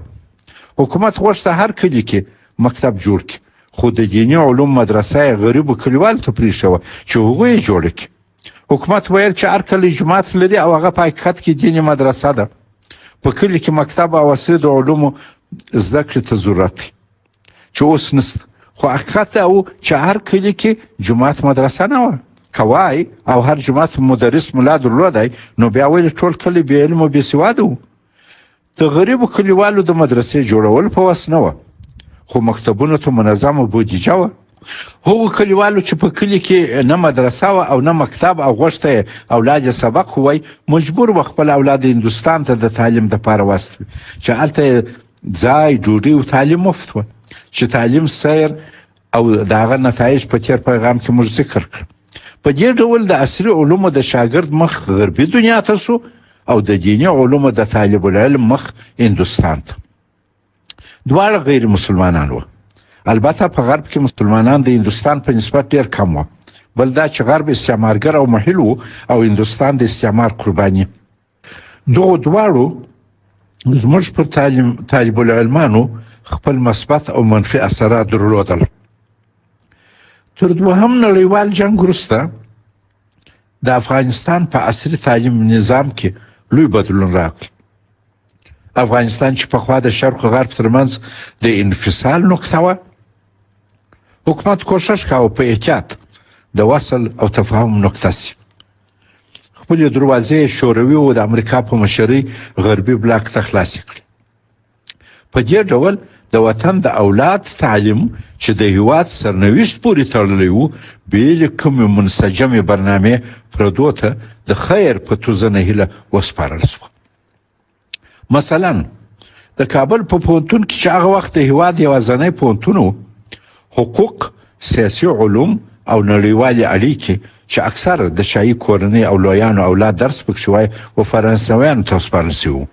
حکومت غوښته هر کلي کې مکتب جوړ کړي، خو د دیني علوم مدرسه یې غریبو کلیوالو ته پرېښې وه چې هغوی یې جوړه کړي. حکومت ویل چې هر کلی جومات لري او هغه په حقیقت کې دیني مدرسه ده. په کلي کې مکتب او عصري د علومو زده کړې ته ضرورت دی چې اوس نشته، خو حقیقت دا و چې هر کلي کې جومات مدرسه نه وه. که وای او هر جومات مدرس ملا درلودای، نو بیا ولې ټول کلی بې علم او بې سواده و؟ د غریبو کلیوالو د مدرسې جوړول په وس نه وه، خو مکتبونو ته منظمه بودیجه وه. هغو کلیوالو چې په کلي کې نه مدرسه وه او نه مکتب او غوښته یې اولاد یې سبق ووایي، مجبور وه خپل اولاد هندوستان ته د تعلیم دپاره واستوي چې هلته یې ځای، ډوډۍ او تعلیم مفت وه، چې تعلیم سیر او د هغه نتایج په تېر پیغام کې موږ ذکر کړ. په دې ډول د عصري علومو د شاګرد مخ غربي دنیا ته شو او د دیني علومو د طالب العلم مخ هندوستان ته. دواړه غیر مسلمانان وه. البته په غرب کې مسلمانان د هندوستان په نسبت ډیر کم وه. بل دا چې غرب استعمارګر او محل وو او هندوستان د استعمار قرباني. دغو دواړو زموږ پر تعلیم طالب العلمانو خپل مثبت او منفي اثرات درلودل. تر دوهم نړیوال جنګ وروسته د افغانستان په عصري تعلیم نظام کې لوی بدلون راغی. افغانستان چې پخوا د شرق او غرب ترمنځ د انفصال نقطه وه، حکومت کوښښ کاوه په احتیاط د وصل او تفاهم نقطه سي. خپلې دروازې شوروي او د امریکا په مشرۍ غربي بلاک ته خلاصې کړې. په دې ډول د وطن د اولاد تعلیم چې د هیواد سرنوشت پورې تړلی و، بې له کومې منسجمې برنامې پردو ته د خیر په توزنه هیله وسپارل شوه. مثلا د کابل په پوهنتون کې چې هغه وخت د هیواد یوازنی پوهنتون و، حقوق، سیاسي علوم او نړیوالې اړیکې چې اکثر د شاهي کورنۍ او لویانو اولاد درس پکښې وایي، و فرانسویانو ته سپارل شوي وو.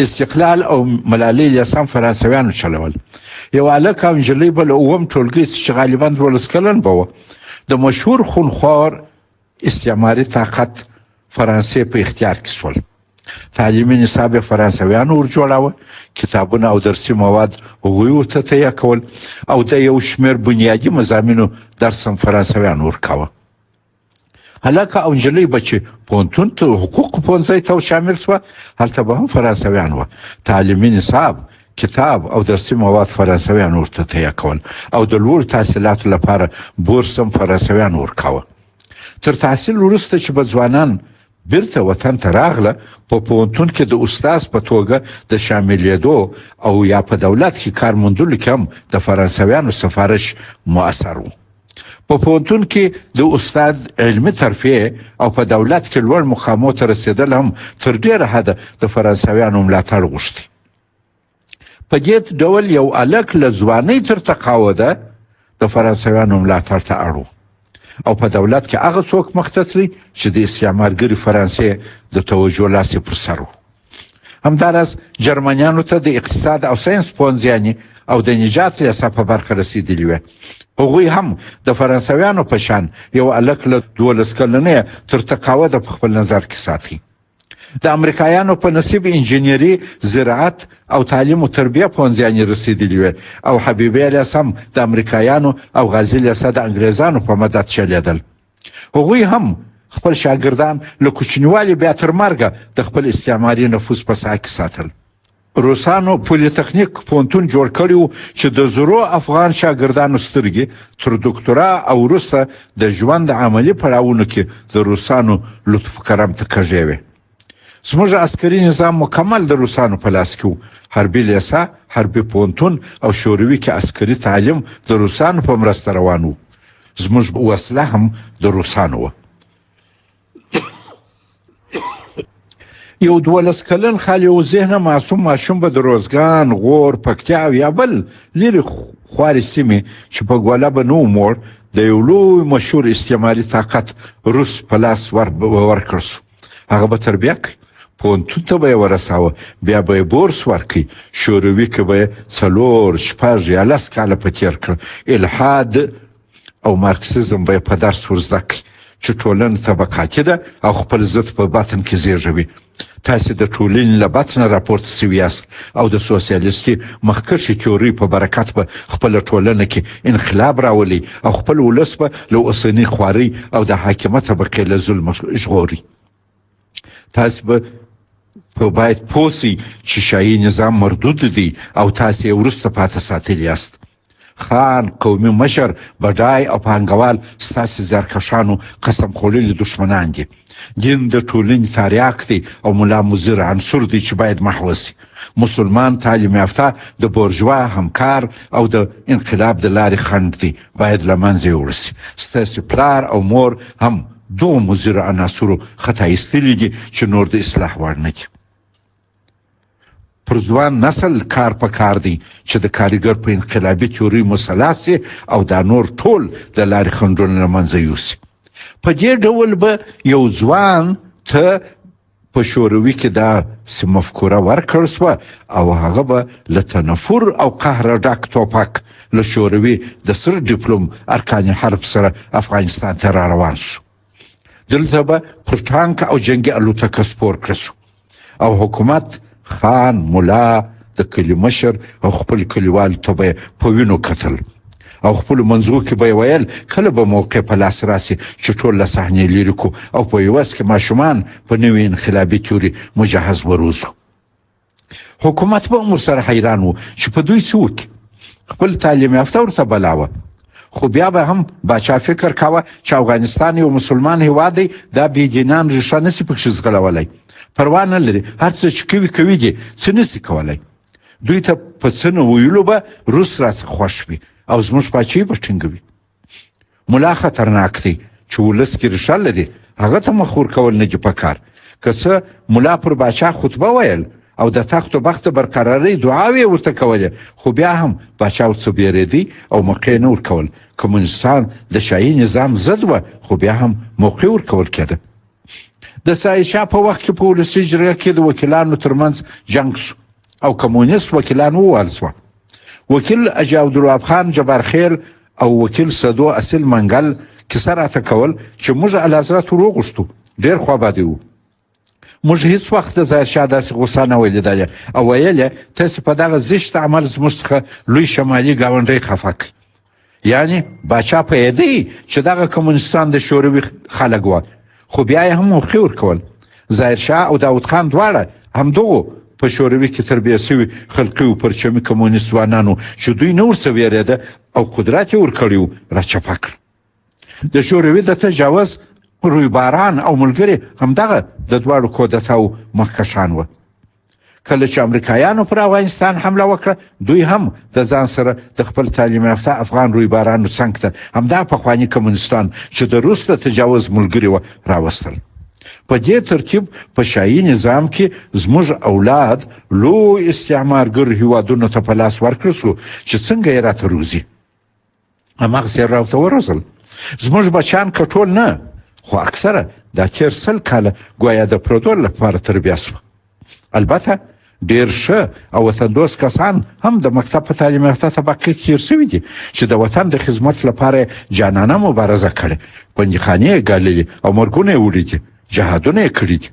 استقلال او ملالۍ لیسان فرانسویانو چلول. یو هلک او نجلۍ به له اووم ټولګي چې غالبا 12 کلن به وه، د مشهور خونخوار استعماري طاقت فرانسې په اختیار کې شول. تعلیمي نصاب یې فرانسویانو ور جوړاوه، کتابونه او درسي مواد هغوی ورته تهیه کول او د یو شمېر بنیادي مضامینو درس هم فرانسویانو ورکاوه. هلک او نجلۍ به چې پوهنتون ته حقوق پوهنځی ته شامل شوه، هلته به هم فرانسویان وه. تعلیمي نصاب، کتاب او درسي مواد فرانسویانو ورته تهیه کول او د لوړو تحصیلاتو لپاره بورس هم فرانسویانو ورکاوه. تر تحصیل وروسته چې به ځوانان بیرته وطن ته راغله، په پوهنتون کې د استاد په توګه د شاملېدو او یا په دولت کې کار موندلو کې هم د فرانسویانو سفارش مؤثر و. په پوهنتون کې د استاد علمي ترفیع او په دولت کې لوړ مقامو ته رسېدل هم تر ډېره حده د فرانسویانو ملاتړ غوښتی. په دې ډول یو هلک له ځوانۍ تر تقاعده د فرانسویانو ملاتړ ته اړ و او په دولت کې هغه څوک مخته تللی چې د استعمارګرې فرانسې د توجه لاس یې پر سر و. همداراز جرمنیانو ته د اقتصاد او ساینس پوهنځیانې او د نجات لیسه په برخه رسېدلي وې. هغوی هم د فرانسویانو په شان یو هلک له 12 کلنۍ تر تقاعده په خپل نظر کې ساتي. د امریکایانو په نصیب انجنیري، زراعت او تعلیم و تربیه پوهنځیانې رسېدلي وې او حبیبیه لیسه هم د امریکایانو او غازي لیسه د انګریزانو په مدد چلېدل. هغوی هم خپل شاګردان له کوچنیوالي بیا تر مرګه د خپل استعماري نفوذ په ساحه کې ساتل. روسانو پولیتخنیک پوهنتون جوړ کړی و چې د زرو افغان شاګردانو سترګې تر دوکتورا او وروسته د ژوند عملي پړاوونو کې د روسانو لطف کرم ته کږې وې. زموږ عسکري نظام مکمل د روسانو په لاس کې و. حربي لیسه، حربي پوهنتون او شوروي کې عسکري تعلیم د روسانو په مرسته روان و. زموږ وسله هم د روسانو وه. یو 12 کلن خالي او ذهنه معصوم ماشوم به د روزګان، غور، پکتیا او یا بل لیرې خوارې سیمې چې په ګوله به نه و موړ، د یو لوی مشهور استعماري طاقت روس په لاس ورکړ شو. هغه به تربیه کړي، پوهنتون ته به یې ورساوه، بیا به یې بورس ورکړي، شوروي کې به یې 4، 6 یا 10 کاله په تېر کړ، الحاد او مارکسیزم به یې په درس ور زده کړي چې ټولنه طبقاتي ده او خپل ضد په بطن کې زیږوي. تاسې د ټولنې له بطنه راپورته شوي یاست او د سوسیالیستي مخکښې تیورۍ په برکت به خپله ټولنه کې انقلاب راولئ او خپل ولس به له اوسنۍ خوارۍ او د حاکمه طبقې له ظلمه ژغورئ. تاسې به په باید پوه شئ چې شاهي نظام مردود دی او تاسې یې وروسته پاتې ساتلي یاست. خان، قومي مشر، بډای او پانګوال ستاسې زیارکښانو قسم خوړلي دښمنان دي. دین د ټولنې تاریاک دی او ملا مضر عنصر دی چې باید محوه شي. مسلمان تعلیم یافته د بورژوا همکار او د انقلاب د لارې خنډ دی، باید له منځه یوړل شي. ستاسې پلار او مور هم دغو مضرو عناصرو خطا ایستلي دي چې نور د اصلاح وړ نه دي. پر ځوان نسل کار په کار دی چې د کاریګر په انقلابي تیوري مسلح شي او دا نور ټول د لارې خنډونه له منځه یوسي. په دې ډول به یو ځوان ته په شوروي کې داسې مفکوره ورکړ شوه او هغه به له تنفر او قهره ډک توپک له شوروي د سر ډیپلوم ارکان حرب سره افغانستان ته را روان شو. دلته به پر ټانک او جنګي الوتکه سپور کړ شو او حکومت، خان، ملا، د کلي مشر او خپل کلیوالو ته به په وینو کتل او خپلو منځو کې به یې ویل کله به موقع په لاس راسي چې ټول له صحنې لیرې کړو او په عوض کې ماشومان په نوې انقلابي تیوري مجهز وروزو. حکومت به هم ورسره حیران و چې په دوی څه وکړي. خپل تعلیم یافته ورته بلا وه، خو بیا به هم باچا فکر کاوه چې افغانستان یو مسلمان هیواد دی، دا بې دینان ریښه نسي پکښې ځغلولی، پروا نه لري، هر څه چې کوي کوي دي، څه نسي کولی. دوی ته په څه نه ویلو به روس راڅخه خوښ وي او زموږ پاچهي به ټینګوي. ملا خطرناک دی چې ولس کې ریښه لري، هغه ته مخ ورکول نه دي پکار. که څه ملا پر باچا خطبه ویل او د تخت و بخت برقرارۍ دعاوې ورته کولې، خو بیا هم باچا ورڅه بیرېدی او موقع نه ورکول. کمونستان د شاهي نظام ضد وه، خو بیا هم موقع ورکول کېده. د سایشا په وخت کې په ولسي جرګه کې د وکیلانو ترمنځ جنګ شو او کمونیست وکیلان ووهل شوه. وکیل حاجي عبدالوهاب خان جبارخیل او وکیل سدو اصیل منګل کیسه راته کول چې موږ اعلیحضرت وروغوښتو، ډېر خوابدی وو. موږ هیڅ وخت د ظاهر شاه داسې غوسه نه وه لیدلې او ویل یې تاسې په دغه زشت عمل زموږ څخه لوی شمالي ګاونډی خفه کړئ. یعنی باچا پوهېدی چې دغه کمونستان د شوروي خلک وه، خو بیا یې هم موقع ورکول. ظاهر شاه او داود خان دواړه همدغو په شوروي کې تربیه شوي خلقي او پرچمي کمونست ځوانانو چې دوی نه ورڅه وېرېده او قدرت یې ورکړی و راچپه کړ. د شوروي د تجاوز رویباران او ملګري همدغه د دواړو کودتاو مخکښان وه. کله چې امریکایانو پر افغانستان حمله وکړه، دوی هم د ځان سره د خپل تعلیم یافته افغان رویبارانو څنګ ته همدا پخواني کمونستان چې د روس د تجاوز ملګري وه راوستل. په دې ترتیب په شاهي نظام کې زموږ اولاد لوی استعمارګر هیوادونو ته په لاس ورکړل شو چې څنګه یې راته روزي، هماغسې یې راته وروزل. زموږ بچیان که ټول نه، خو اکثره دا تېر 100 کاله ګویا د پردو لپاره تربیه شوه. البته ډېر ښه او وطندوست کسان هم د مکتب په تعلیم یافته طبقې کې تېر شوي دي چې د وطن د خدمت لپاره یې جانانه مبارزه کړې، بندیخانې یې ګاللي او مرګونه یې وړي دي، جهادونه یې کړي دي.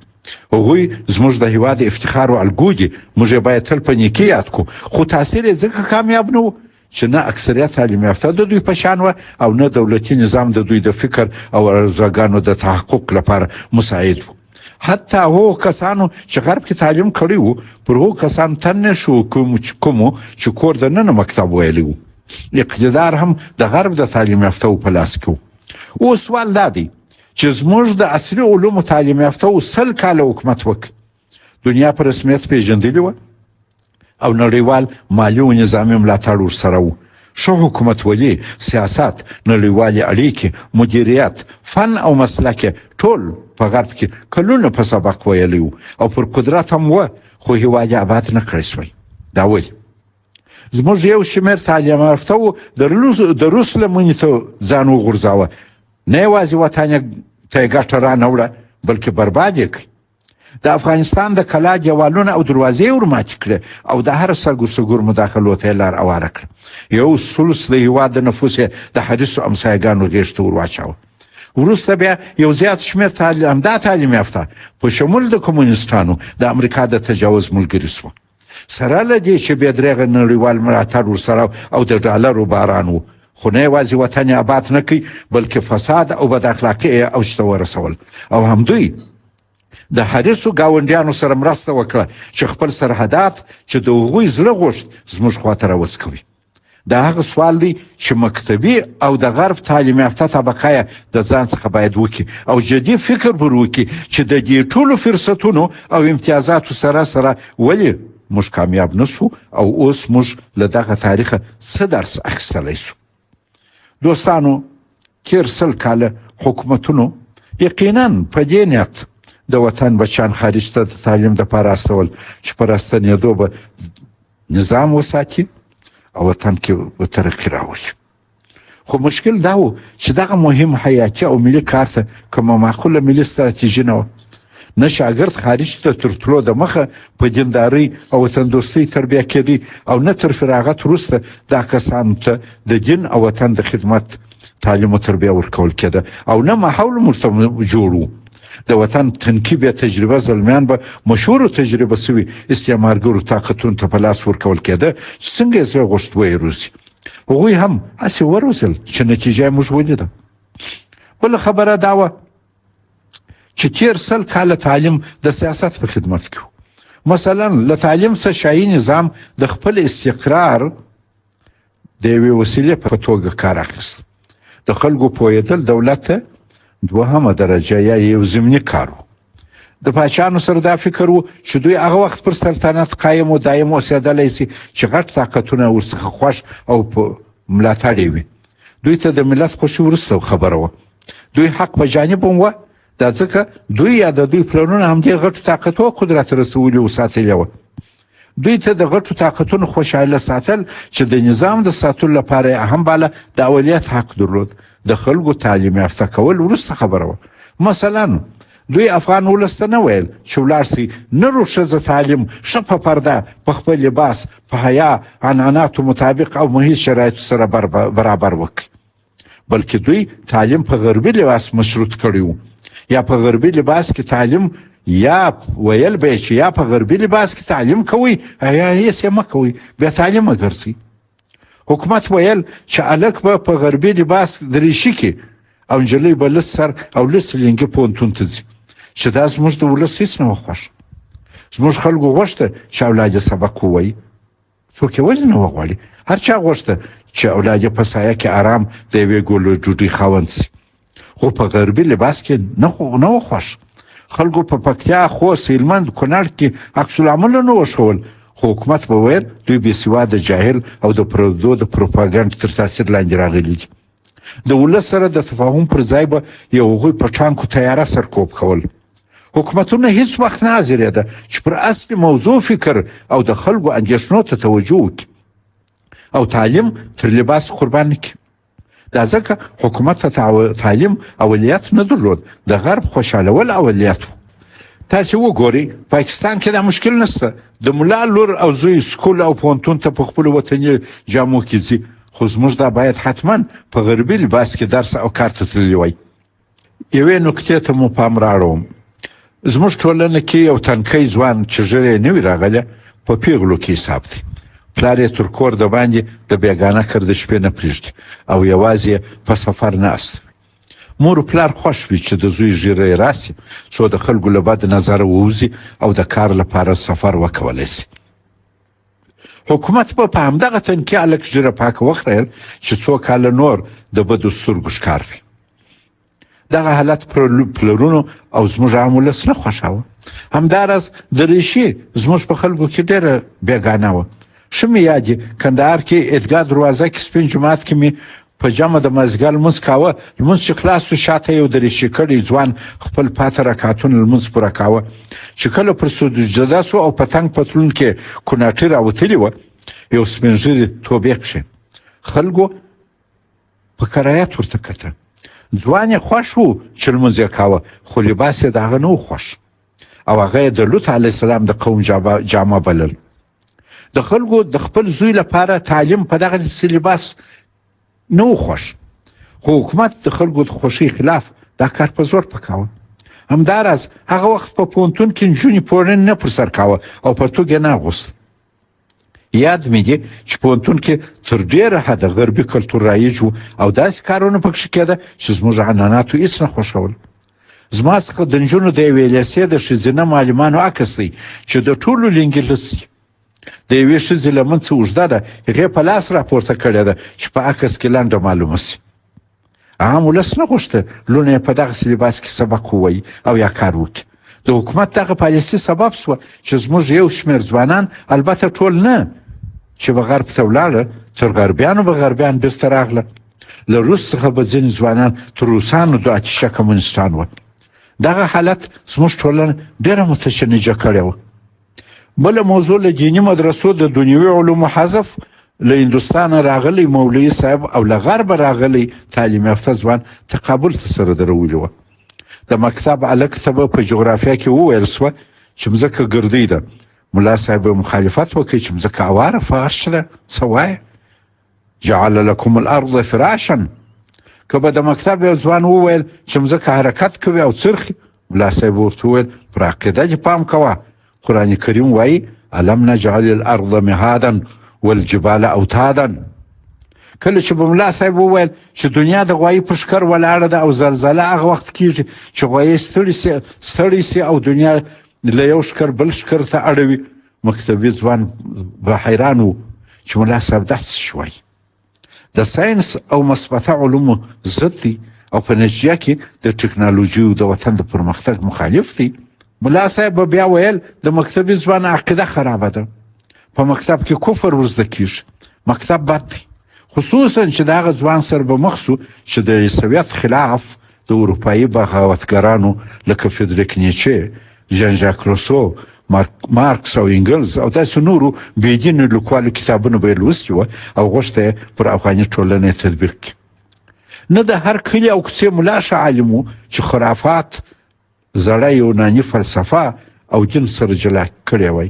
هغوی زموږ د هیواد افتخار او الګو دي، موږ یې باید تل په نیکي یاد کړو، خو تاثیر یې ځکه کامیاب نه و چې نه اکثریت تعلیم یافته د دوی په شان وه او نه دولتي نظام د دوی د فکر او ارزوګانو د تحقق لپاره مساعد و. حتی هغو کسانو چې غرب کې تعلیم کړی وو، پر هغو کسانو تن نه شو کومو چې کور د ننه مکتب ویلی وو. اقتدار هم د غرب د تعلیم یافته په لاس کې وو. اوس سوال دا دی چې زموږ د عصري علومو تعلیم یافته و 100 کاله حکومت وکړ، دنیا په رسمیت پیژندلې وه او نړیوال مالي او نظامي ملاتړ ورسره و. ښه حکومتولي، سیاست، نړیوالې اړیکې، مدیریت، فن او مسلک یې ټول په غرب کې کلونه په سبق ویلی و او پر قدرت هم وه، خو هیواد یې آباد نه کړی شوی. دا ولې؟ زموږ یو شمېر تعلیم یافته و د روس لمنې ته ځان وغورځاوه، نه یوازې وطن یې ته یې ګټه رانه وړه، بلکې برباد یې کړ. د افغانستان د کلا دیوالونه او دروازې یې ورماتې کړې او د هر سګور سګور مداخلو ته یې لار اواره کړه. یو ثلث د هیواد د نفوس یې د حریصو همسایهګانو غېږ ته ورواچاوه. وروسته بیا یو زیات شمېر همدا تعلیم یافته په شمول د کمونستانو د امریکا د تجاوز ملګري شوه. سره له دې چې بې درېغه نړیوال ملاتړ ورسره او د ډالرو باران و، خو نه یوازې وطن یې آباد نه کړ، بلکې فساد او بد اخلاقي یې اوج ته ورسول او همدوی د حریصو ګاونډیانو سره مرسته وکړه چې خپل سرحدات چې د هغوی زړه غوښت زموږ خواته راوڅکوي. دا هغه سوال دی چې مکتبي او د غرب تعلیم یافته طبقه یې د ځان څخه باید وکړي او جدي فکر پر وکړي چې د دې ټولو فرصتونو او امتیازاتو سره سره ولې موږ کامیاب نه شو او اوس موږ له دغه تاریخه څه درس اخیستلی شو. دوستانو، تېر 100 کاله حکومتونو یقینا په دې نیت د وطن بچیان خارج ته د تعلیم دپاره استول چې په راستنېدو به نظام وساتي او وطن کې به ترقي راولي. خو مشکل دا و چې دغه مهم حیاتي او ملي کار ته کومه معقوله ملي ستراتیژي نه وه. نه شاګرد خارج ته تر تلو د مخه په دیندارۍ او وطندوستۍ تربیه کېدی او نه تر فراغت وروسته دا کسانو ته د دین او وطن د خدمت تعلیم او تربیه ورکول کېده او نه ماحول ورته جوړ و. د وطن تنکي بې تجربه زلمیان به مشهورو تجربه سوي استعمارګرو طاقتونو ته په لاس ورکول کېده چې څنګه یې زړه غوښت ویې روزي. هغوی هم هسې وروزل چې نتیجه یې موږ ولیده. بله خبره دا وه چې تېر 100 کاله تعلیم د سیاست په خدمت کې و. مثلا له تعلیم څخه شاهي نظام د خپل استقرار د یوې وسیلې په توګه کار اخیست. د خلکو پوهېدل دولت ته دوهمه درجه یا یو ضمني کار و. د پاچانو سره دا فکر و چې دوی هغه وخت پر سلطنت قایم او دایم اوسېدلی سي چې غټ طاقتونه ورڅخه خوښ او په ملاتړ یې وي. دوی ته د ملت خوښي وروسته خبره وه. دوی حق په جانب هم وه، دا ځکه دوی یا د دوی پلرونه همدې غټو طاقتو قدرت رسولي او ساتلې وه. دوی ته د غټو طاقتونو خوشحاله ساتل چې د نظام د ساتلو لپاره یې اهم باله د اولیت حق درلود. د خلکو تعلیم یافته کول وروسته خبره وه. مثلا دوی افغان ولس ته نه ویل چې ولاړ سئ نر او ښځه تعلیم ښه په پرده، په خپل لباس، په حیا، عنعناتو مطابق او محیط شرایطو سره برابر وکړي، بلکې دوی تعلیم په غربي لباس مشروط کړی و. یا په غربي لباس کې تعلیم، یا ویل به یې چې یا په غربي لباس کې تعلیم کوئ یا هېڅ یې مه کوئ، بې تعلیمه ګرځئ. حکومت ویل چې هلک به په غربي لباس دریشي کې او نجلۍ به لڅ سر او لڅ لینګي پوهنتون ته ځي، چې دا زموږ د ولس هېڅ نه وه خوښ. زموږ خلکو غوښته چې اولاد یې سبق ووایي، څوک یې ولې نه وغواړي؟ هر چا غوښته چې اولاد یې په سایه کې ارام د یوې ګولې ډوډۍ خاوند شي. خو په غربي لباس کې نه و خوښ. خلکو په پکتیا، خوست، هلمند، کونړ کې عکس العملونه وښول، خو حکومت به ویل دوی بې سواده، جاهل او د پردو د پروپاګنډ تر تاثیر لاندې راغلي دي. د ولس سره د تفاهم پر ځای به یې هغوی په ټانکو طیاره سرکوب کول. حکومتونه هیڅ وخت نه حاضرېده چې پر اصلي موضوع فکر او د خلکو اندېښنو ته توجه وکړي او تعلیم تر لباس قربان نه کړي. دا ځکه حکومت ته تعلیم اولیت نه درلود، د غرب خوشحالول اولیت و. تاسې وګورئ پاکستان کې دا مشکل نشته، د ملا لور او زوی سکول او پوهنتون ته په خپلو وطني جامو کې ځي، خو زموږ دا باید حتما په غربي لباس کې درس او کار ته تللي وای. یوې نکتې ته مو پام راړوم. زموږ ټولنه کې یو تنکی ځوان چې ږیره یې نه وي راغلې په پیغلو کې حساب دی. پلار یې تر کور د باندې د بیګانه کر د شپې نه پرېږدي او یوازې یې په سفر نه استوي. مور و پلار خوښ وي چې د زوی ږیره یې راسي څو د خلکو له بد نظره ووځي او د کار لپاره سفر وکولی شي. حکومت به په همدغه تنکي هلک ږیره پاکه وخریل چې څو کاله نور د بدو سترګو ښکار وي. دغه حالت پلرونو او زموږ عام ولس نه خوښاوه. همداراز دریشي زموږ په خلکو کې ډېره بېګانه وه. ښه مې یاد دي کندهار کې عیدګاه دروازه کې سپین جومات کې مې په جمع د مازدیګر لمونځ کاوه. لمونځ چې خلاص شو شاته یو دریشي کړی ځوان خپل پاته رکعتونه لمونځ پوره کاوه. چې کله پر سجده شو او په تنګ پتلون کې کوناټي راوتلي وه، یو سپین ږیري توبې کښې خلکو په کرایت ورته کتل. ځوان یې خوښ و چې لمونځ یې کاوه، خو لباس یې د هغه نه و خوښ او هغه یې د لوط علیه السلام د قوم جامه بلل. د خلکو د خپل زوی لپاره تعلیم په دغسې لباس نه و خوښ، خو حکومت د خلکو د خوښۍ خلاف دا کار په زور پکاوه. همداراز هغه وخت په پوهنتون کې نجونې پوړنی نه پر سر کاوه او پرتوګ یې نه اغوست. یاد مې دي چې پوهنتون کې تر ډېره حده غربي کلتور رایج و او داسې کارونه پکښې کېده چې زموږ عنعناتو هیڅ نه خوښول. زما څخه د نجونو د یوې لیسې د ښځینه معلمانو عکس دی چې د ټولو لینګي لڅ دي. د یوې ښځې لمن څه اوږده ده، هغې په لاس راپورته کړې ده چې په عکس کې لنډه معلومه شي. عام ولس نه غوښته لوڼه یې په دغسې لباس کې سبق ووایي او یا کار وکړي. د حکومت دغه پالیسي سبب شوه چې زموږ یو شمېر ځوانان، البته ټول نه، چې به غرب ته ولاړل، تر غربیانو به غربیان بیرته راغله. له روس څخه به ځینې ځوانان تر روسانو د آتشه کمونستان وه. دغه حالت زموږ ټولنه ډېره متشنجه کړې وه. بله موضوع له دیني مدرسو د دنیوي علومو حذف، له هندوستانه راغلی مولوي صاحب او له غربه راغلی تعلیم یافته ځوان تقابل ته سره درولي وه. د مکتب هلک ته به په جغرافیا کې وویل شوه چې مځکه ګردۍ ده، ملا صاحب به مخالفت وکړي چې مځکه اواره فرش ده، څه وایې؟ جعل لکم الارض فراشا. که به د مکتب یو ځوان وویل چې مځکه حرکت کوي او څرخي، ملا صاحب ورته وویل پر عقیده دې پام کوه، قرآن کریم وایي الم نجعل الارض مهادا والجبال اوتادا. کله چې به ملا صاحب وویل چې دنیا د غوایي په ښکر ولاړه ده او زلزله هغه وخت کیږي چې غوایي ستړي سي او دنیا له یو ښکر بل ښکر ته اړوي، مکتبي ځوان به حیران و چې ملا صاحب داسې څه وایي. د ساینس او مثبته علومو ضد دی او په نتیجه کې د ټکنالوژي او د وطن د پرمختګ مخالف دی. ملا صاحب به بیا ویل د مکتبي ځوان عقیده خرابه ده، په مکتب کې کفر ورزده کیږي، مکتب بد دی، خصوصا چې د هغه ځوان سره به مخ شو چې د عیسویت خلاف د اروپایي بغاوتګرانو لکه فدریک نیچه، ژان ژاک روسو، مارکس او انګلز او داسې نورو بېدینو لیکوالو کتابونه به یې لوستي وه او غوښته یې پر افغاني ټولنه یې تطبیق کړي. نه د هر کلي او کوڅې ملا ښه عالم و چې خرافات، زړه یوناني فلسفه او دین سره جلا کړی وای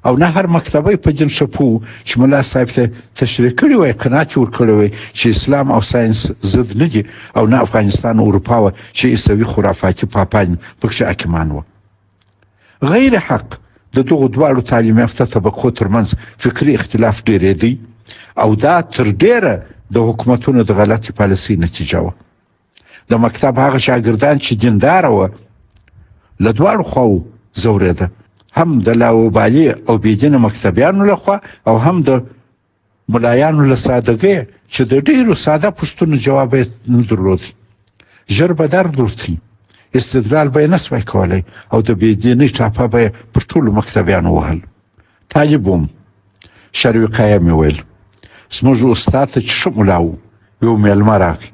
او نه هر مکتبی په دین ښه پوه چې ملا صاحب ته تشریح کړی وای، قناعت یې ورکړی وای چې اسلام او ساینس ضد نه دي او نه افغانستان او اروپا وه چې عیسوي خرافاتي پاپان پکښې حاکمان وه. غیر حق د دغو دواړو تعلیم یافته طبقو ترمنځ فکري اختلاف ډېرېدی او دا تر ډېره د حکومتونو د غلطې پالیسۍ نتیجه وه. د مکتب هغه شاګردان چې دینداره وه له دواړو خواوو ځورېده، هم د لاوبالي او بېدینه مکتبیانو له خوا او هم د ملایانو له سادګۍ چې د ډېرو ساده پوښتنو جواب یې نه درلود. ژر به درد ورتی، استدلال به یې نه سوای کولی او د بې دینۍ ټاپه به یې پر ټولو مکتبیانو وهل. طالب وم، شر وقایه مې ویل. زموږ استاد ته چې ښه ملا و، یو مېلمه راغی.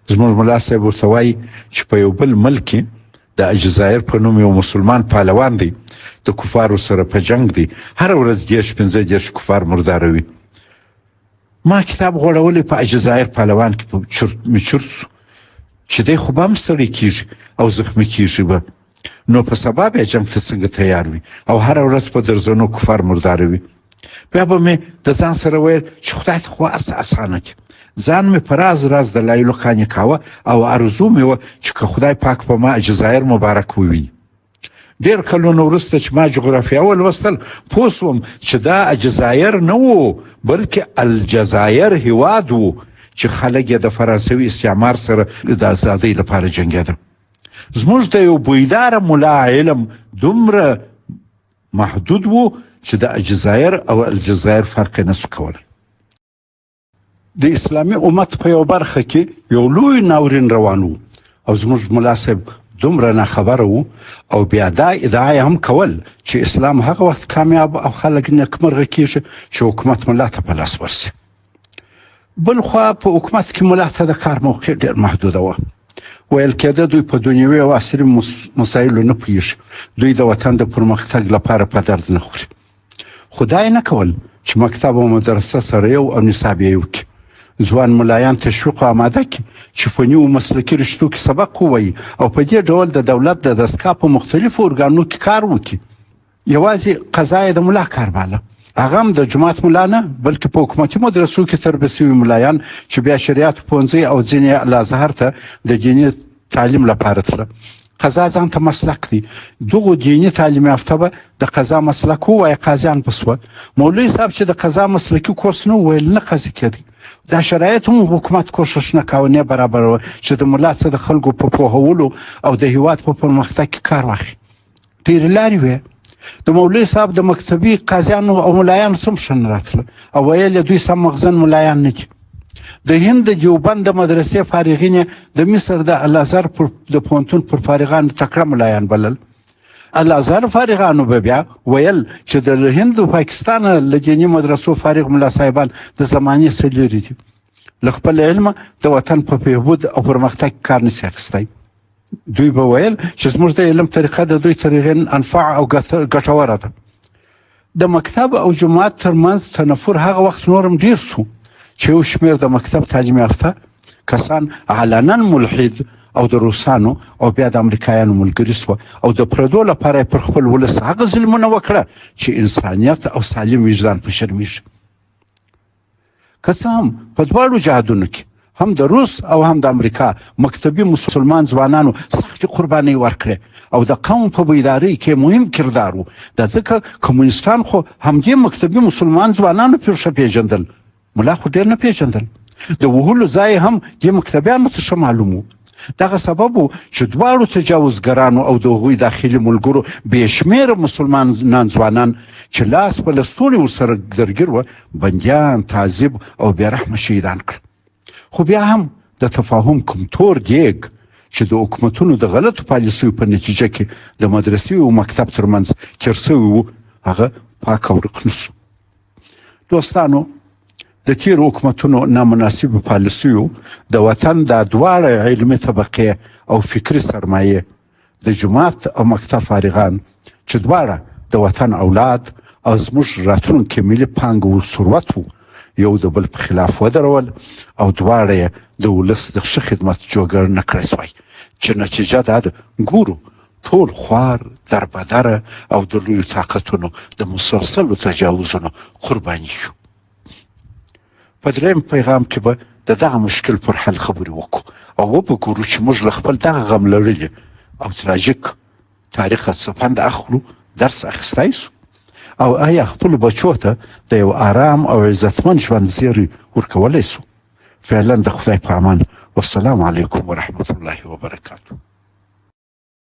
زموږ ملا صاحب ورته وایي چې په یو بل ملک کې د الجزایر په نوم یو مسلمان پهلوان دی، د کفارو سره په جنګ دی، هره ورځ 30 35 کفار مرداروي. ما کتاب غوړولی په الجزایر پهلوان کې په چرت مې چرت شو چې دی خو به هم ستړی کېږي او زخمي کېږي به، نو په سبا بیا جنګ ته څنګه تیار وي او هره ورځ په درځنو کفار مرداروي. بیا به مې د ځان سره ویل چې خدای ته خو هر څه اسانه دي. ځان مې په راز راز دلایلو قانع کاوه او ارزو مې وه چې که خدای پاک په ما الجزایر مبارک وویني. ډېر کلونه وروسته چې ما جغرافیه ولوستل، پوه شوم چې دا الجزایر نه و، بلکې الجزایر هیواد و چې خلک یې د فرانسوي استعمار سره د ازادۍ لپاره جنګېدل. زموږ د یو بویداره ملا علم دومره محدود و چې د الجزایر او الجزایر فرق یې نسو کولی. د اسلامي امت په یو برخه کې یو لوی ناورین روان و او زموږ ملا صاحب دومره ناخبره و او بیا دا ادعا یې هم کول چې اسلام هغه وخت کامیاب او خلک نیکمرغه کیږي چې حکومت ملا ته په لاس ورسي. بلخوا په حکومت کې ملا ته د کار موقع ډېر محدوده وه. ویل کېده دوی په دنیوي او عصري مسایلو نه پوهېږي، دوی د وطن د پرمختګ لپاره په درد نه خوري. خو دا یې نه کول چې مکتب او مدرسه سره یو او نصاب یې یو کړي، ځوان ملایان تشویق او آماده کړي چې فني او مسلکي رشتو کې سبق ووایي او په دې ډول د دولت د دستګاه په مختلفو ارګانونو کې کار وکړي. یوازې قضا یې د ملا کار باله، هغه هم د جومات ملا نه، بلکې په حکومتي مدرسو کې تربیه شوي ملایان چې بیا شریعت پوهنځي او ځینې الازهر ته د دیني تعلیم لپاره تله. قضا ځان ته مسلک دی، دغو دیني تعلیم یافته به د قضا مسلک ووایي، قاضیان به سوه. مولوي صاحب چې د قضا مسلکي کورس نه وویل، نه قاضي کېدی. دا شرایط هم حکومت کوښښ نه کاوه، نه برابروه چې د ملا څه د خلکو په پوهولو او د هیواد په پرمختګ کې کار واخلي. ډېرې لارې وې. د مولوي صاحب د مکتبي قاضیانو او ملایانو څه هم ښه نه راتله او ویل یې دوی سم مغزن ملایان نه دي. د هند د دیوبند د مدرسې فارغین یې د مصر د الازهر د پوهنتون پر فارغانو تکړه ملایان بلل. الازهر فارغانو به بیا ویل چې د هند او پاکستان له دیني مدرسو فارغ ملا صاحبان د زمانې څه لرې دي، له خپل علمه د وطن په بهبود او پرمختګ کې کار نشي اخیستی. دوی به ویل چې زموږ د علم طریقه د دوی طریقې انفع او ګټوره ده. د مکتب او جومات ترمنځ تنفر هغه وخت نور هم ډېر شو چې یو شمېر د مکتب تعلیم یافته کسان علنا ملحد او د روسانو او بیا د امریکایانو ملګري سوه او د پردو لپاره یې پر خپل ولس هغه ظلمونه وکړه چې انسانیت او سالم وجدان په شرمېږي. که څه هم په دواړو جهادونو کې هم د روس او هم د امریکا مکتبي مسلمان ځوانانو سختې قربانۍ ورکړې او د قوم په بیدارۍ کې مهم کردار و، دا ځکه کمونستان خو همدې مکتبي مسلمان ځوانانو پرې ښه پېژندل، ملا خو ډېر نه پېژندل. د وهلو ځای هم دې مکتبیانو ته ښه معلوم و. دغه سبب و چې دواړو تجاوزګرانو او د هغوی داخلي ملګرو بې شمېره مسلمانان ځوانان چې لاس په لستوڼي ورسره درګیر وه، بندیان، تعذیب او بې رحمه شهیدان کړل. خو بیا هم د تفاهم کوم تور دیګ چې د حکومتونو د غلطو پالیسیو په نتیجه کې د مدرسې او مکتب ترمنځ تېر شوی و، هغه پاک او ورک نه شو. دوستانو، د تیرو حکومتونو نامناسبو پالیسیو د وطن دا دواړه علمي طبقې او فکري سرمایې، د جومات او مکتب فارغان چې دواړه د وطن اولاد او زموږ راتلونکې ملي پانګه و ثروت وو، یو د بل په خلاف ودرول او دواړه یې د ولس د ښه خدمت جوګه نه کړی سوای، چې نتیجه دا ده ګورو ټول خوار، دربدره او د لویو طاقتونو د مسلسلو تجاوزونو قرباني شو. په دریم پیغام کې به د دغه مشکل پر حل خبرې وکړو او وبه ګورو چې موږ له خپل دغه غم لړلي او تراژیک تاریخه څه پند اخلو، درس اخیستی شو او آیا خپلو بچو ته د یو آرام او عزتمن ژوند زیری ورکولی شو. فعلا د خدای په امان، والسلام علیکم ورحمت الله وبرکاته.